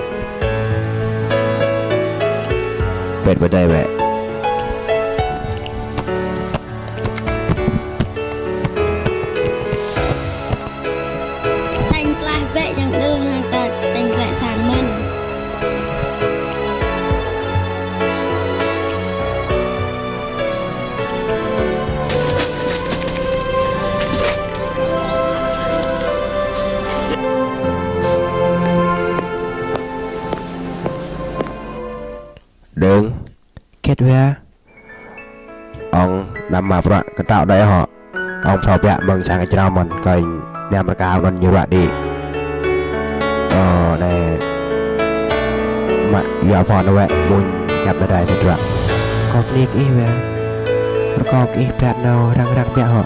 Pĕt pơdai bĕ. Đơ̆ng, khĕt wa. Ong đăm mă bruă kơtâo đơi hŏ. Ong phrâo biă mơ̆ng sang kơčrâo mơ̆n kơnh niam rơkâo anŭn ñu ruă đĭ. Ơ, anai. Mă yua phôn wĕ muñ hiăp anai dai tơdruă. Kâo bơni kơ ih wa. Rơkâo kơ ih pơrăt nao răng răng biă hŏ.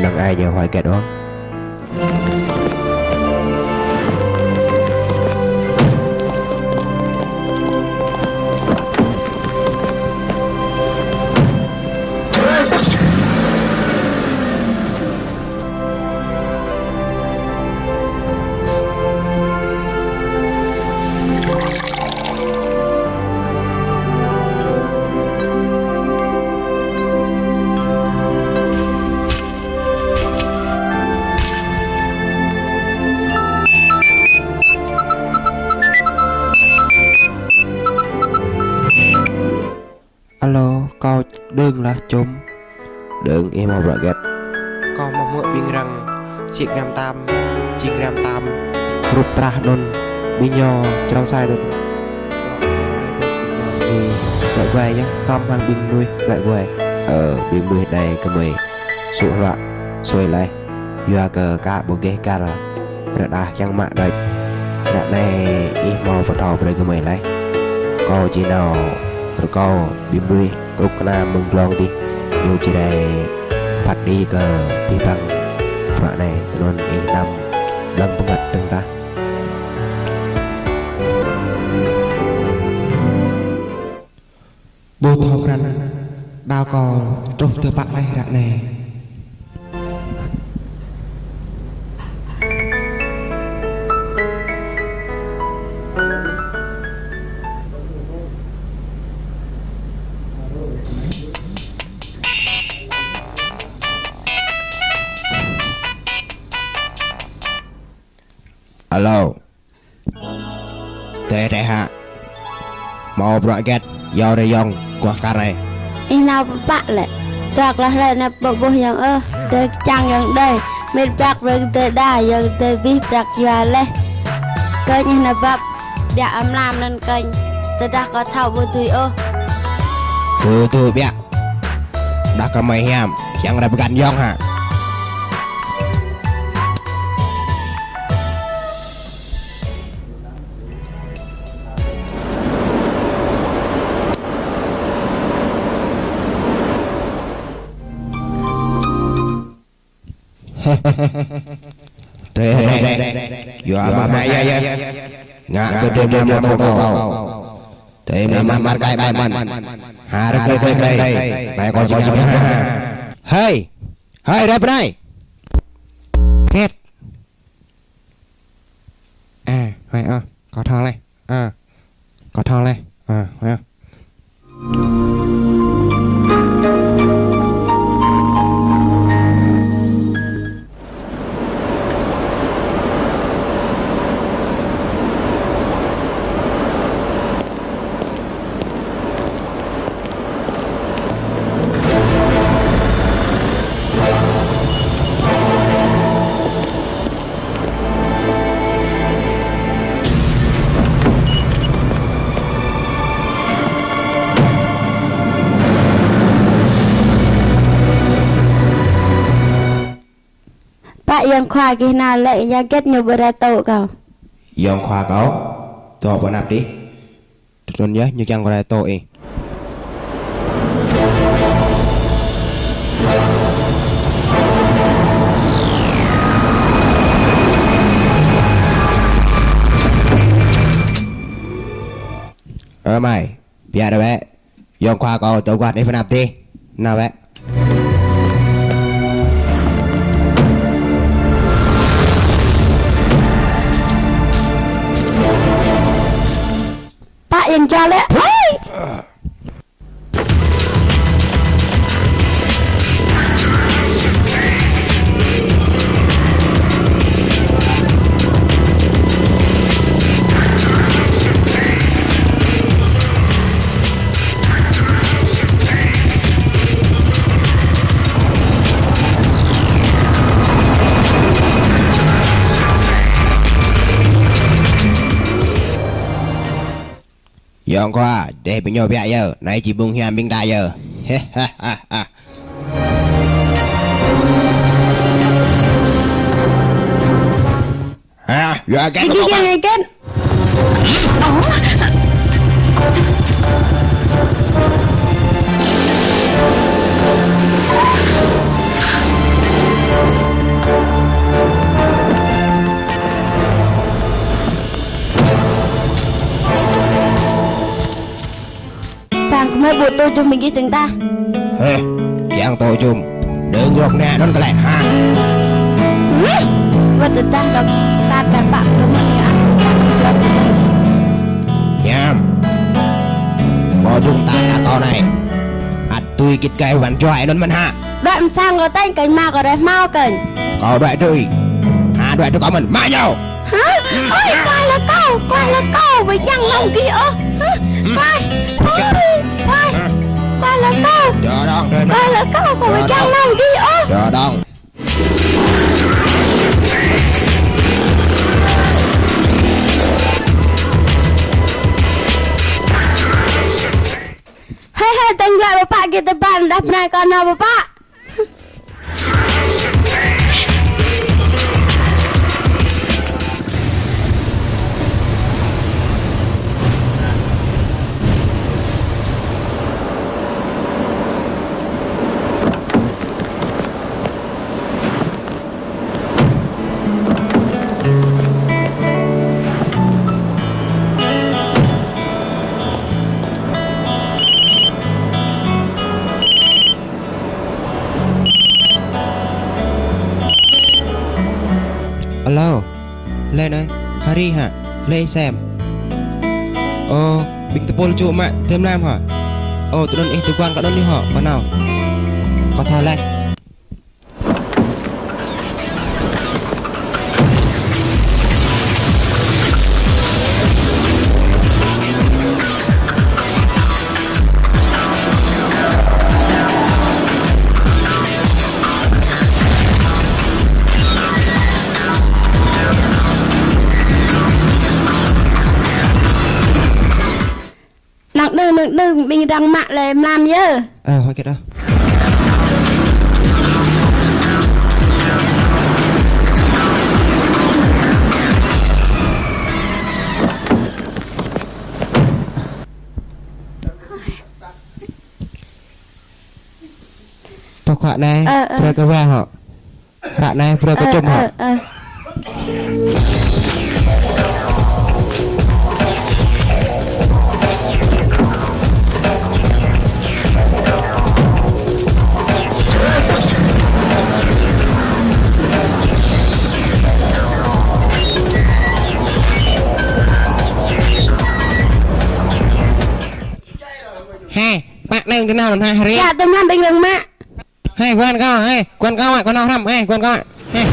Năng ai ñu huai khĕt ôh. Alo, kâo Đơ̆ng lah čum. Đơ̆ng, ih hmâo bruă hơget? Kâo hmâo hmư̆ ƀing arăng sĭ gơnam tam, jing gơnam tam, rup trah anŭn, ƀing ñu črông sai tơdruă. Gơ̆ guai yơh, hrŏm hăng ƀing mơnuih gơ̆ guai. Ơ, ƀing mơnuih đơi gơmơi sŭ hluă sui laih. Yua kơ ka ƀu gêh găl, rơđah kiăng mă đôč. Ră anai ih hmâo pơthâo brơi gơmơi laih. Kâo či nao rơkâo ƀing mơnuih kơnuk kơna mơ̆ng glông adih. Ñu či rai phat đĭ kơ abih bang bruă anai, tui anŭn ih anăm lăng bơngăt dơ̆ng tah. Ƀu thâo krăn, đao kâo truh tơpă laih ră anai. Alo. Tê tê hă. Hmâo bruă hơget, yua rai yŏng, guah kar rai. Ih nao pơpă lĕ. Tơdruă lah rai nao pơƀuh yŏng ôh. Tê čang yŏng đơi. Mĭt prăk brơi kơ tê đa, yua kơ tê abih prăk yua laih. Kơnh ih nao bưp, biă amlam anŭn kơnh. Tơdah kâo thâo ƀu dưi ôh. Tui tui biă. Đah kơmơi hiam, kiăng rai pơgăn yŏng hă. Tê, tê, tê. Yua mă mă yơh, yơh. Ngă kơ tê mă mă thâo thâo. Tê mă mă mă kai mă mă. Hă, rơkơi, rơkơi, rơkơi. Anai kâo či ngă. Hơi. Hơi, rai pơ anai. Khĕt. A, hơi ôh, kâo thâo laih. A, kâo thâo laih. A, hơi ôh. Pă yŏng khua gih nao lĕ, yua hơget ñu ƀu rai tŭ kâo. Yŏng khua kâo, dŏ pơ anăp adih. Tui anŭn yơh, ñu kiăng kơ rai tŭ ih. Ơ mai, biă rai wĕ. Yŏng khua kâo dŏ guah anih pơ anăp adih. Nao wĕ. Pă yŏng čô lĕ. Yŏng khua, dêh ƀing ñu biă yơh, anai či ƀơ̆ng hiam ƀing ta yơh. Hă? Yua hơget? Gigi kơpă? Yang hơget? Sang kơmơi ƀu tui jum ƀing gih dơ̆ng tah. Heh, kiăng tui jum. Đơ̆ng ruă nĕ anŭn kơ lĕ, hă? Hưm, wơ̆t tơdah dŏ sat kơ pă kơmơi kơ ăt tui jum. Hiam. Kâo jum ta ta kâo anai. Ăt tui git gai wăn juai anŭn mơ̆n hă? Đuaĭ mơ̆ng sang kâo tañ kơnh mă kâo rĕh hmâo kơnh. Kâo đuaĭ tui. Hă, đuaĭ tui kâo mơ̆n, mă ñu. Hă? Ôi, kuai lơ kâo, kuai lơ kâo, ƀu kiăng lông gih ôh. Hă? Kuai, ôi, kuai. Kuai lơ kâo. Kuai lơ kâo, kâo ƀu kiăng lông gih ôh. Hei, hei, tơ̆ng glaĭ pơpă gih tơpăn, đah pơnai kâo nao pơpă. Alo, lĕ anai, Hari hă, lĕ sem. Ơ, ƀing tơpul ču mă, tơm nam hă. Ơ, tui anŭn ih tui guăn kơ anŭn ih hă, pơ nao. Kâo thâo lĕ. Năng đưng, năng đưng, ƀing đang mă lĕ mlam yơh. Ơ, hơi kẹt ơ. Pơkŏ anai, ơ, ơ, brơi kơ wa hŏ. Ră anai brơi kơ, ơ, čum hŏ. Ơ, ơ. Hei, pă anai tơ nao anŭn hă, Hari? Yă, tơm lăm ƀing rơ̆ng mă. Hei, guăn kâo, hei, guăn kâo mă, kâo nao hrăm, hei, guăn kâo mă. Hei.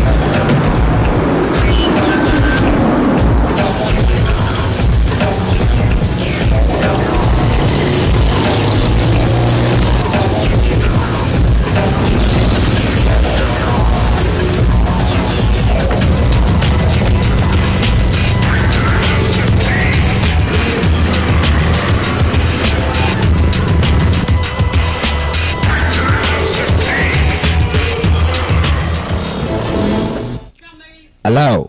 Alo,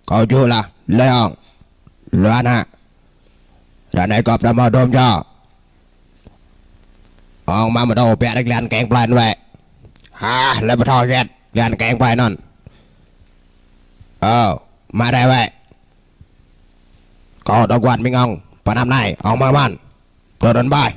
kâo ču lah, lơi ong. Luan hă. Ră anai kâo pơđăm hơdôm čô. Ong mă mơdô biă rơ̆k lian keng plơi anŭn wĕ. Hă, lĕ pơthâo hơget, lian keng plơi anŭn. Ơ, mă rai wĕ. Kâo dŏ guăn ƀing ong, pơ anăp anai, ong mă mơ̆n. Tơdơn ƀai.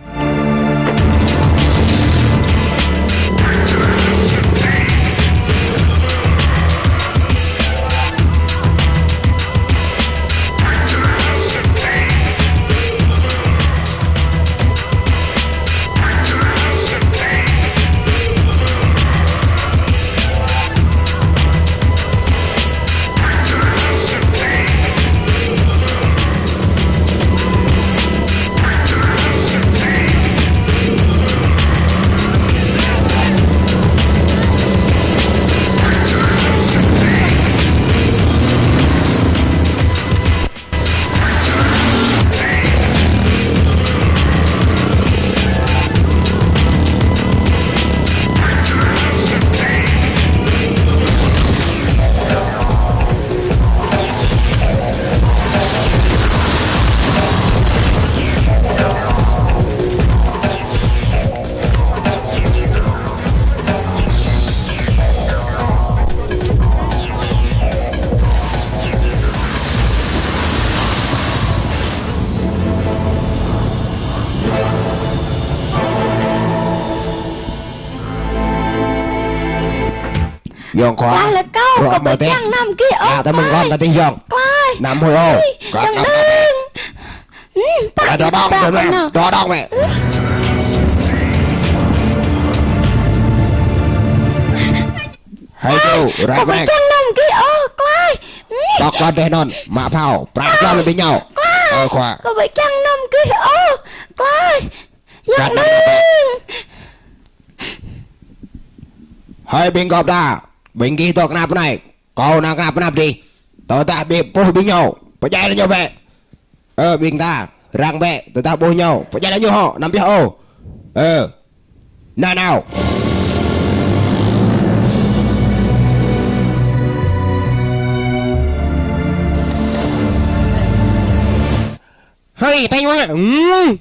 Yŏng Khoa. Klaih lĕ kâo, kâo ƀu kiăng nao gih ôh. Yă, tơ mơ̆ng kâo tơdah yŏng. Klaih. Nao mơ̆ng ôh. Ih, yŏng đương. Hmm, pă. Đơđong, đơđong, đơđong mĕ. Hơi du, rai mĕ. Kâo ƀu kiăng nao gih ôh, klaih. Ih. Tŏk kơ đeh anŭn, mă phao, prăk lŏm ƀing ñu. Klaih. Ơ Khoa. Kâo ƀu kiăng nao gih ôh, klaih. Yŏng đương. Hơi ƀing gŏp đa, ƀing gih dŏ kơnap anai. Kâo nao kơnap kơnap dih. Tơdah ƀu ƀuh ƀing ñu, pơdjai lĕ ñu bĕ. Ơ, ƀing ta, răng bĕ, tơdah ƀuh ñu, pơdjai lĕ ñu hŏ, anăm pioh ôh. Ơ, nao nao. Hơi, tĕnh wa. Hmm.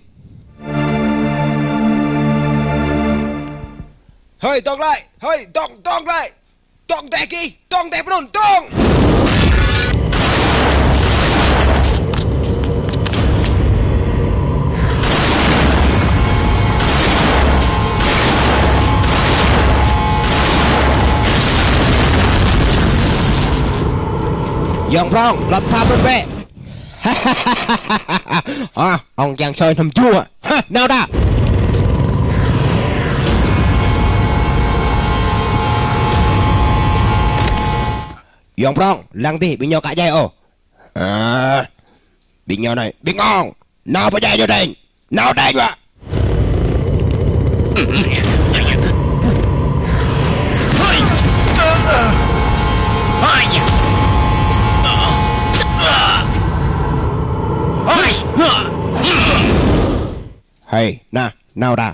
Hơi, dŏng glaĭ. Hơi, dŏng, dŏng glaĭ. Dŏng đeh gih, dŏng đeh pơnun, dŏng! Yŏng Prŏng, lŏn pha pơnun bĕ. Ha, ŏng kiăng sơi hnăm jua. Ha, nao đa. Yŏng Prŏng, lăng dih, ƀing ñu ka djai ôh. Ơ, ƀing ñu anai, ƀing ŏng. Nao pơdjai ñu đĕnh. Nao đĕnh wă. Hơi, nao, nao đa.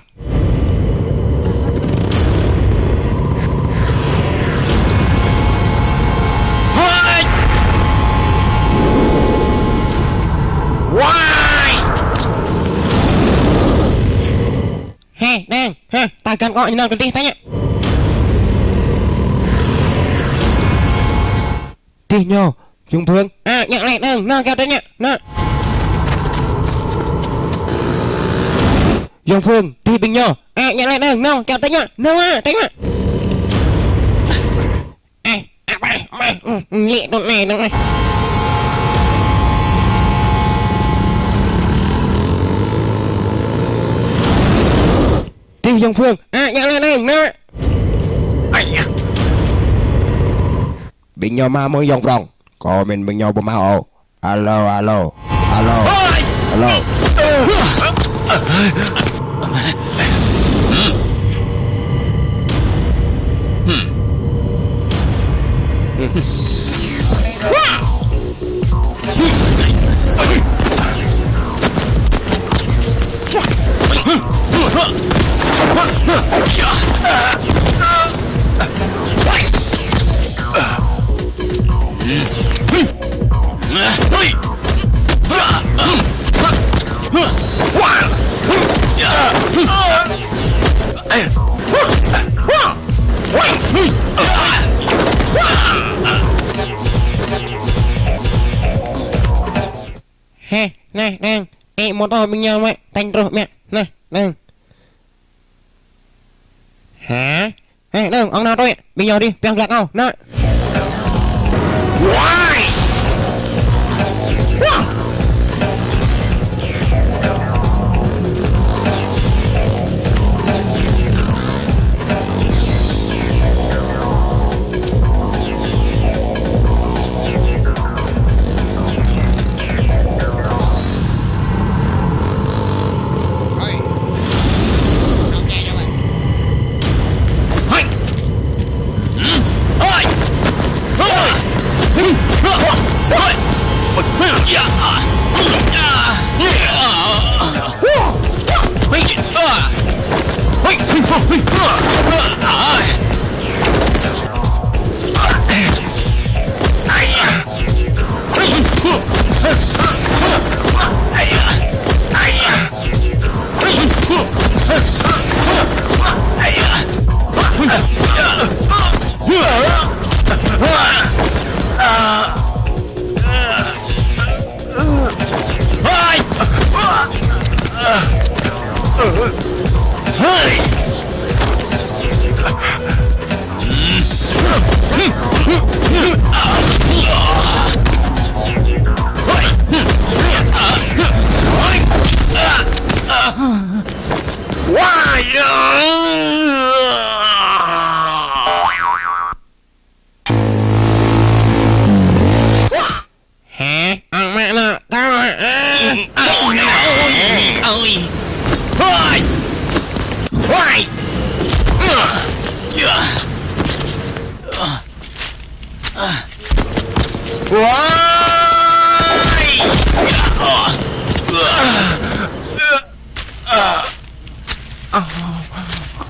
Hê, đang, ha, ta găn kơ ñu nao kơ dih ta ñă. Dih ñu, Yŏng Phương, a, ñă lĕ đang, nao kơ ta ñă, nao. Yŏng Phương, dih ƀing ñu, a, ñă lĕ đang, nao kơ ta ñă, nao a, ta ñă. Ê, a, mah, mah, ừ, ừ, lĕ tui anai, tui anai. Dih Yŏng Phương, a, ñă lĕ đang, nao. Ai da. Ƀing ñu mă mơ̆ng Yŏng Prŏng. Kâo mĭn ƀing ñu ƀu mă ôh. Alo, alo. Alo. Ôi! Alo. Hê, neh, đang. Ê, mơta ƀing ñu mă, tĕnh truh mă. Neh, đang. Hă? Ê, đang, ŏng nao tui, ƀing ñu dih, pioh glăk ôh, nao. Ôi. Ôi. Ôi. Ôi.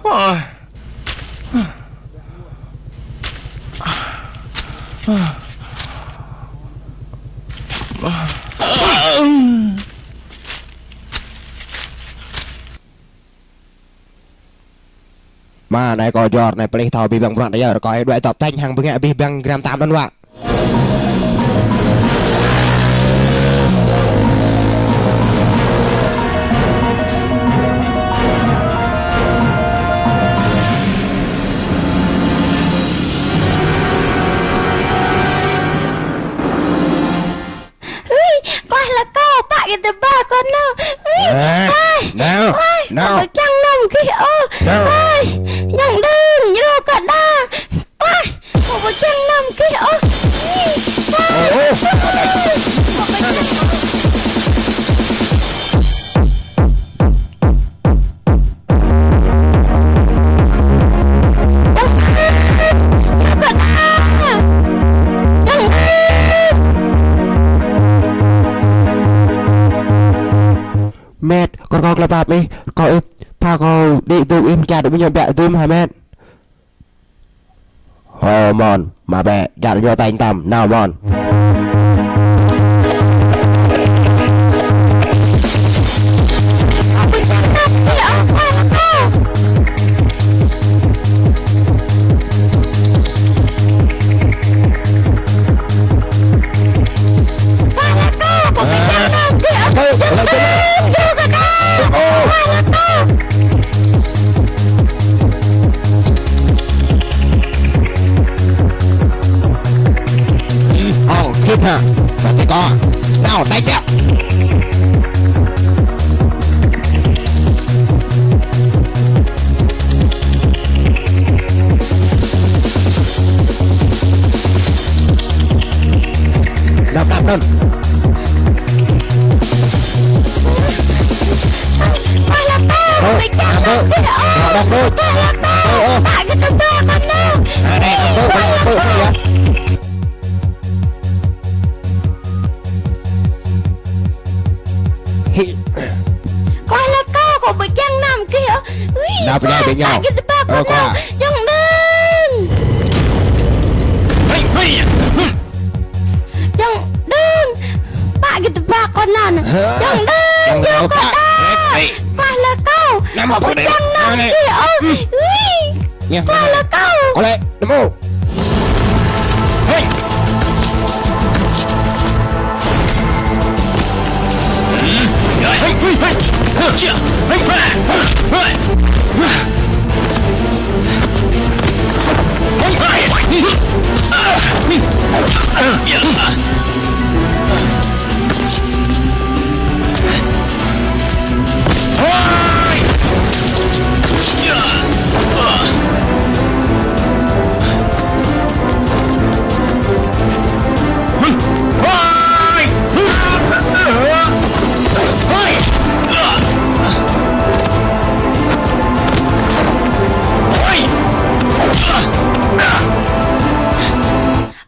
Ôi. Mă anai kâo jor anai pơlih thâo abih bang bruă anai yơh, rơkơi đuaĭ tŏp tañ hăng bơngăt abih bang gram tam anŭn wă. Ui, kuah lĕ kâo, pă gih tơba kâo nao. Ui, ơ, ui, nao, ui, nao. Kâo ƀu kiăng nao mơ̆ng gih ôh. Nao. Ui, ayŏng đưm, djru kâo đa. Ui, kâo ƀu kiăng nao mơ̆ng gih ôh. Ui, ơ, ơ. Ui, kâo ƀu kiăng nao. Met, kâo rơkâo tơlơi pap ih, kâo ih, pha kâo đĭ dŭ ih, čar đĭ mơñum biă dŭm hă met. Hơ mơ̆n, mă bĕ, čar ñu tañ tăm, nao mơ̆n. Ơ, khĭt hă? Bă tơkŏ. Nao, tañ tĕp. Nao, nao, nao. Ơ, nao, nao. Nao, nao, nao. Ơ, ơ. Nao, nao, nao, nao, nao, nao. Hĭ. Kuah lĕ kâo, kâo ƀu kiăng nao mơ̆ng gih ôh. Ui, nao pơ anai, pơ anai. Pă gih tơba kâo nao. Ơ, kuah. Ayŏng đưm. Hei, hei. Hm. Ayŏng đưm. Pă gih tơba kâo nao. Hă? Ayŏng đưm, ayŏng đưm, djru kâo đa. Hei. Kuah lĕ kâo, kâo ƀu kiăng nao mơ̆ng gih ôh. Ui. Kuah lĕ kâo. Ơ lĕ, nao mơ̆n. Hei.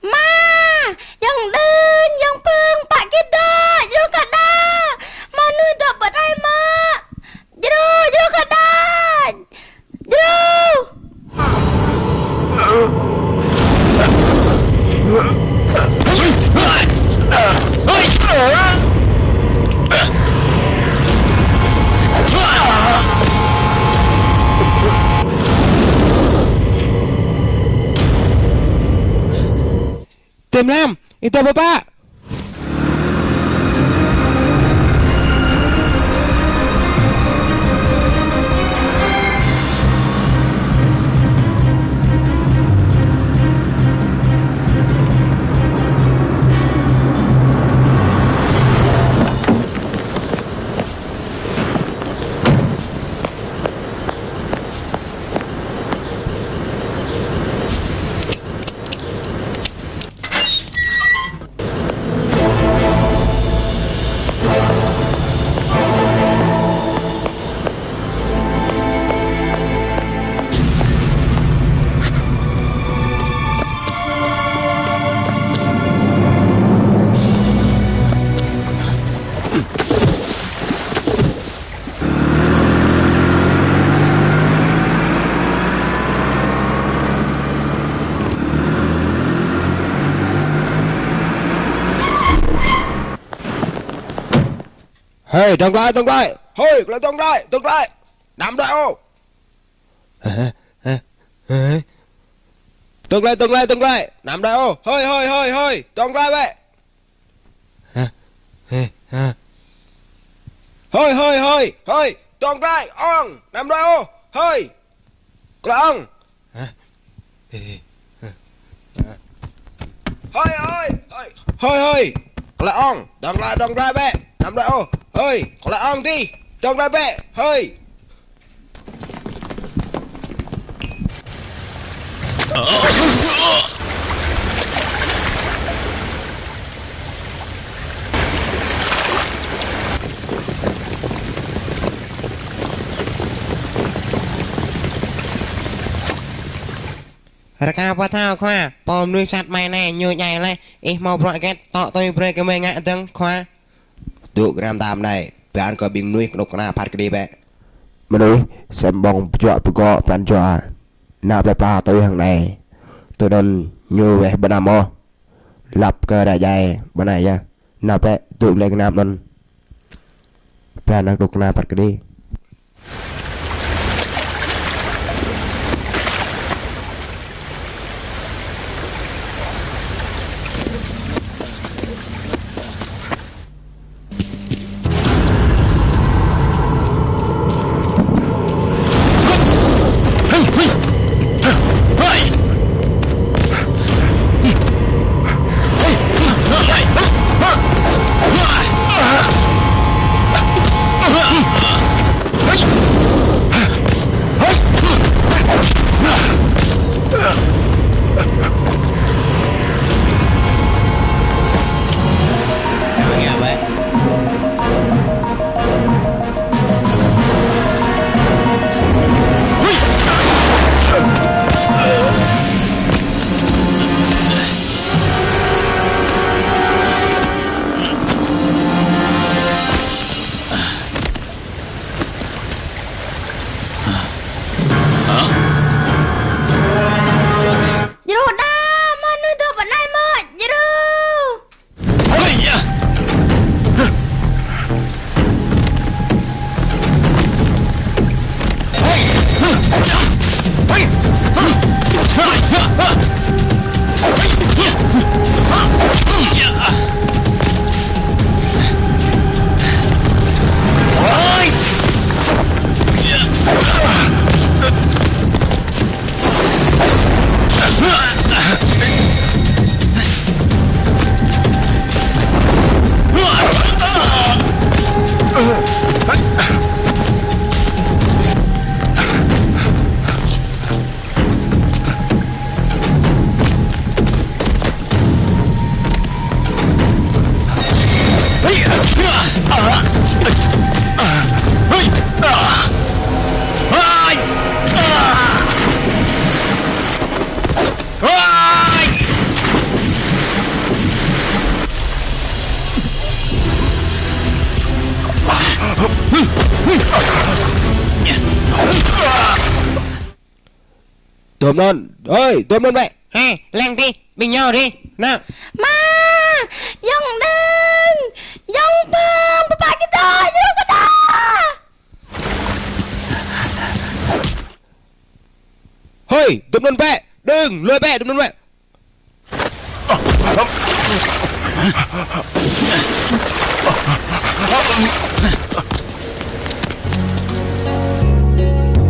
Ama! Ayŏng đưm, ayŏng pưng, pă gih dŏ, djru kâo đa. Mơnuih dŏ pơ anai mă. Djru, djru kâo đa. Djru. Tơm lăm, ih dŏ pơ pă? Hơi, dơ̆ng glaĭ, dơ̆ng glaĭ. Hơi, glaĭ dơ̆ng glaĭ, dơ̆ng glaĭ. Anăm đuaĭ ôh. Hă? Hă? Hă? Dơ̆ng glaĭ, dơ̆ng glaĭ, dơ̆ng glaĭ. Anăm đuaĭ ôh. Hơi, hơi, hơi, hơi. Dơ̆ng glaĭ bĕ. Hă? Hă? Hă? Hơi, hơi, hơi, hơi. Dơ̆ng glaĭ, ŏng. Anăm đuaĭ ôh. Hơi. Glaĭ ŏng. Hă? Hơi, hơi, hơi. Hơi, hơi. Glaĭ ŏng. Dơ̆ng glaĭ, dơ̆ng glaĭ bĕ. Anăm đuaĭ ôh. Hơi. Glaĭ ŏng adih. Dơ̆ng glaĭ bĕ. Hơi. Rơkâo pơthâo khua, pô mơnuih sat mai anai ñu djai laih, ih hmâo bruă hơget, tŏ tui brơi kơ mơi ngă dơ̆ng khua. Dŏ gơnam tam anai, pran kơ ƀing mơnuih kơnuk kơna phat kơđi bĕ. Mơnuih sem ƀơ̆ng pơjuă pơgŏ pran jua. Nao plơi pla tui hăng anai. Tui anŭn ñu weh ƀu anăm ôh. Lăp kơ ră djai ƀơi anai yơh. Nao bĕ dŏ glaĭ gơnam anŭn. Pran kơnuk kơna phat kơđi. Djru đa, mơnuih dŏ pơ anai mơ̆, djru. Dŏm anŭn, ơi, dŏm anŭn bĕ. Hê, lăng adih, ƀing ñu adih, nă. Ama, yŏng đing, yŏng pơ̆ng, pơpă kơ tơlơi djru kơ đa. Hơi, dŏm anŭn bĕ, đing, lui bĕ, dŏm anŭn bĕ.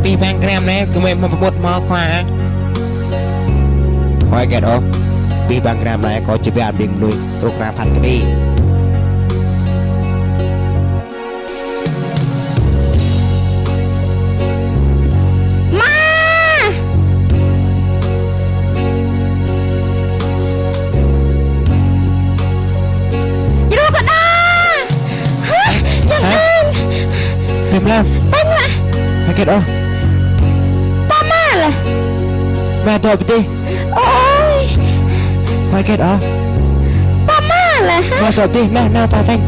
Abih bang gram anai, gơmơi hmâo pơmŭt hmâo khua. Ơi hơget ôh, abih bang gram anai kâo či pơhiăp ƀing mơnuih, rŭk răng phat kơđi. Ama! Djru kơ đa! Hă? Yŏng đing! Tơm lăm. Pơ̆ng lah. Hơget ôh. Pơ ama lah. Ama dŏ pơ adih. Ơi. Ơi hơget ôh. Pơ ama lah hă? Ama dŏ pơ adih, nă, nă, ta tĕng.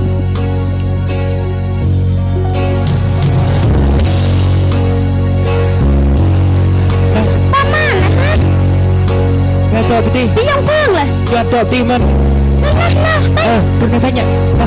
Nă. Pơ ama lah hă? Ama dŏ pơ adih. Ƀing yŏng pơ̆ng lah. Ama dŏ pơ adih mơ̆n. Nă, nă, nă, tĕng. Ơ, pơ̆ng nă tĕng yă. Nă.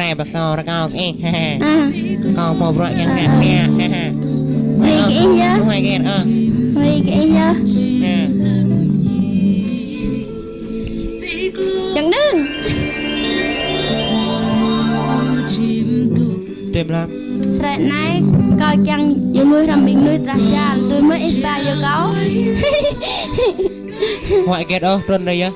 rai ƀơi kâo, rơkâo kơ ih. Ha ha. Kâo hmâo bruă kiăng ngă mia. Ha ha. Rai kơ ih yơh. Huai gĕt ôh. Rai kơ ih yơh. Ha. Čang đưng. Tui mlam. Hrơi anai kâo kiăng yua ngui hrŏm ƀing mơnuih trah jal, tui mơ̆ ih ba yua kâo. Huai gĕt ôh, trŭn rai yơh.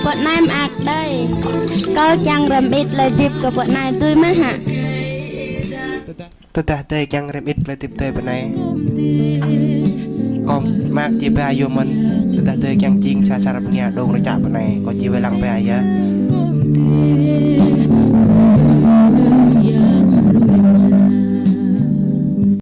Pơ anai mơak đơi. Kâo kiăng răm ƀĭt tơlơi hơdip kơ pơ anai tui mơ̆ hă. Tơdah adơi kiăng răm ƀĭt tơlơi hơdip adơi pơ anai. Kâo mơak či ba yua mơ̆n, tơdah adơi kiăng jing sa čar bơnga dŏ rơčă pơ anai, kâo či wai lăng ba yơh.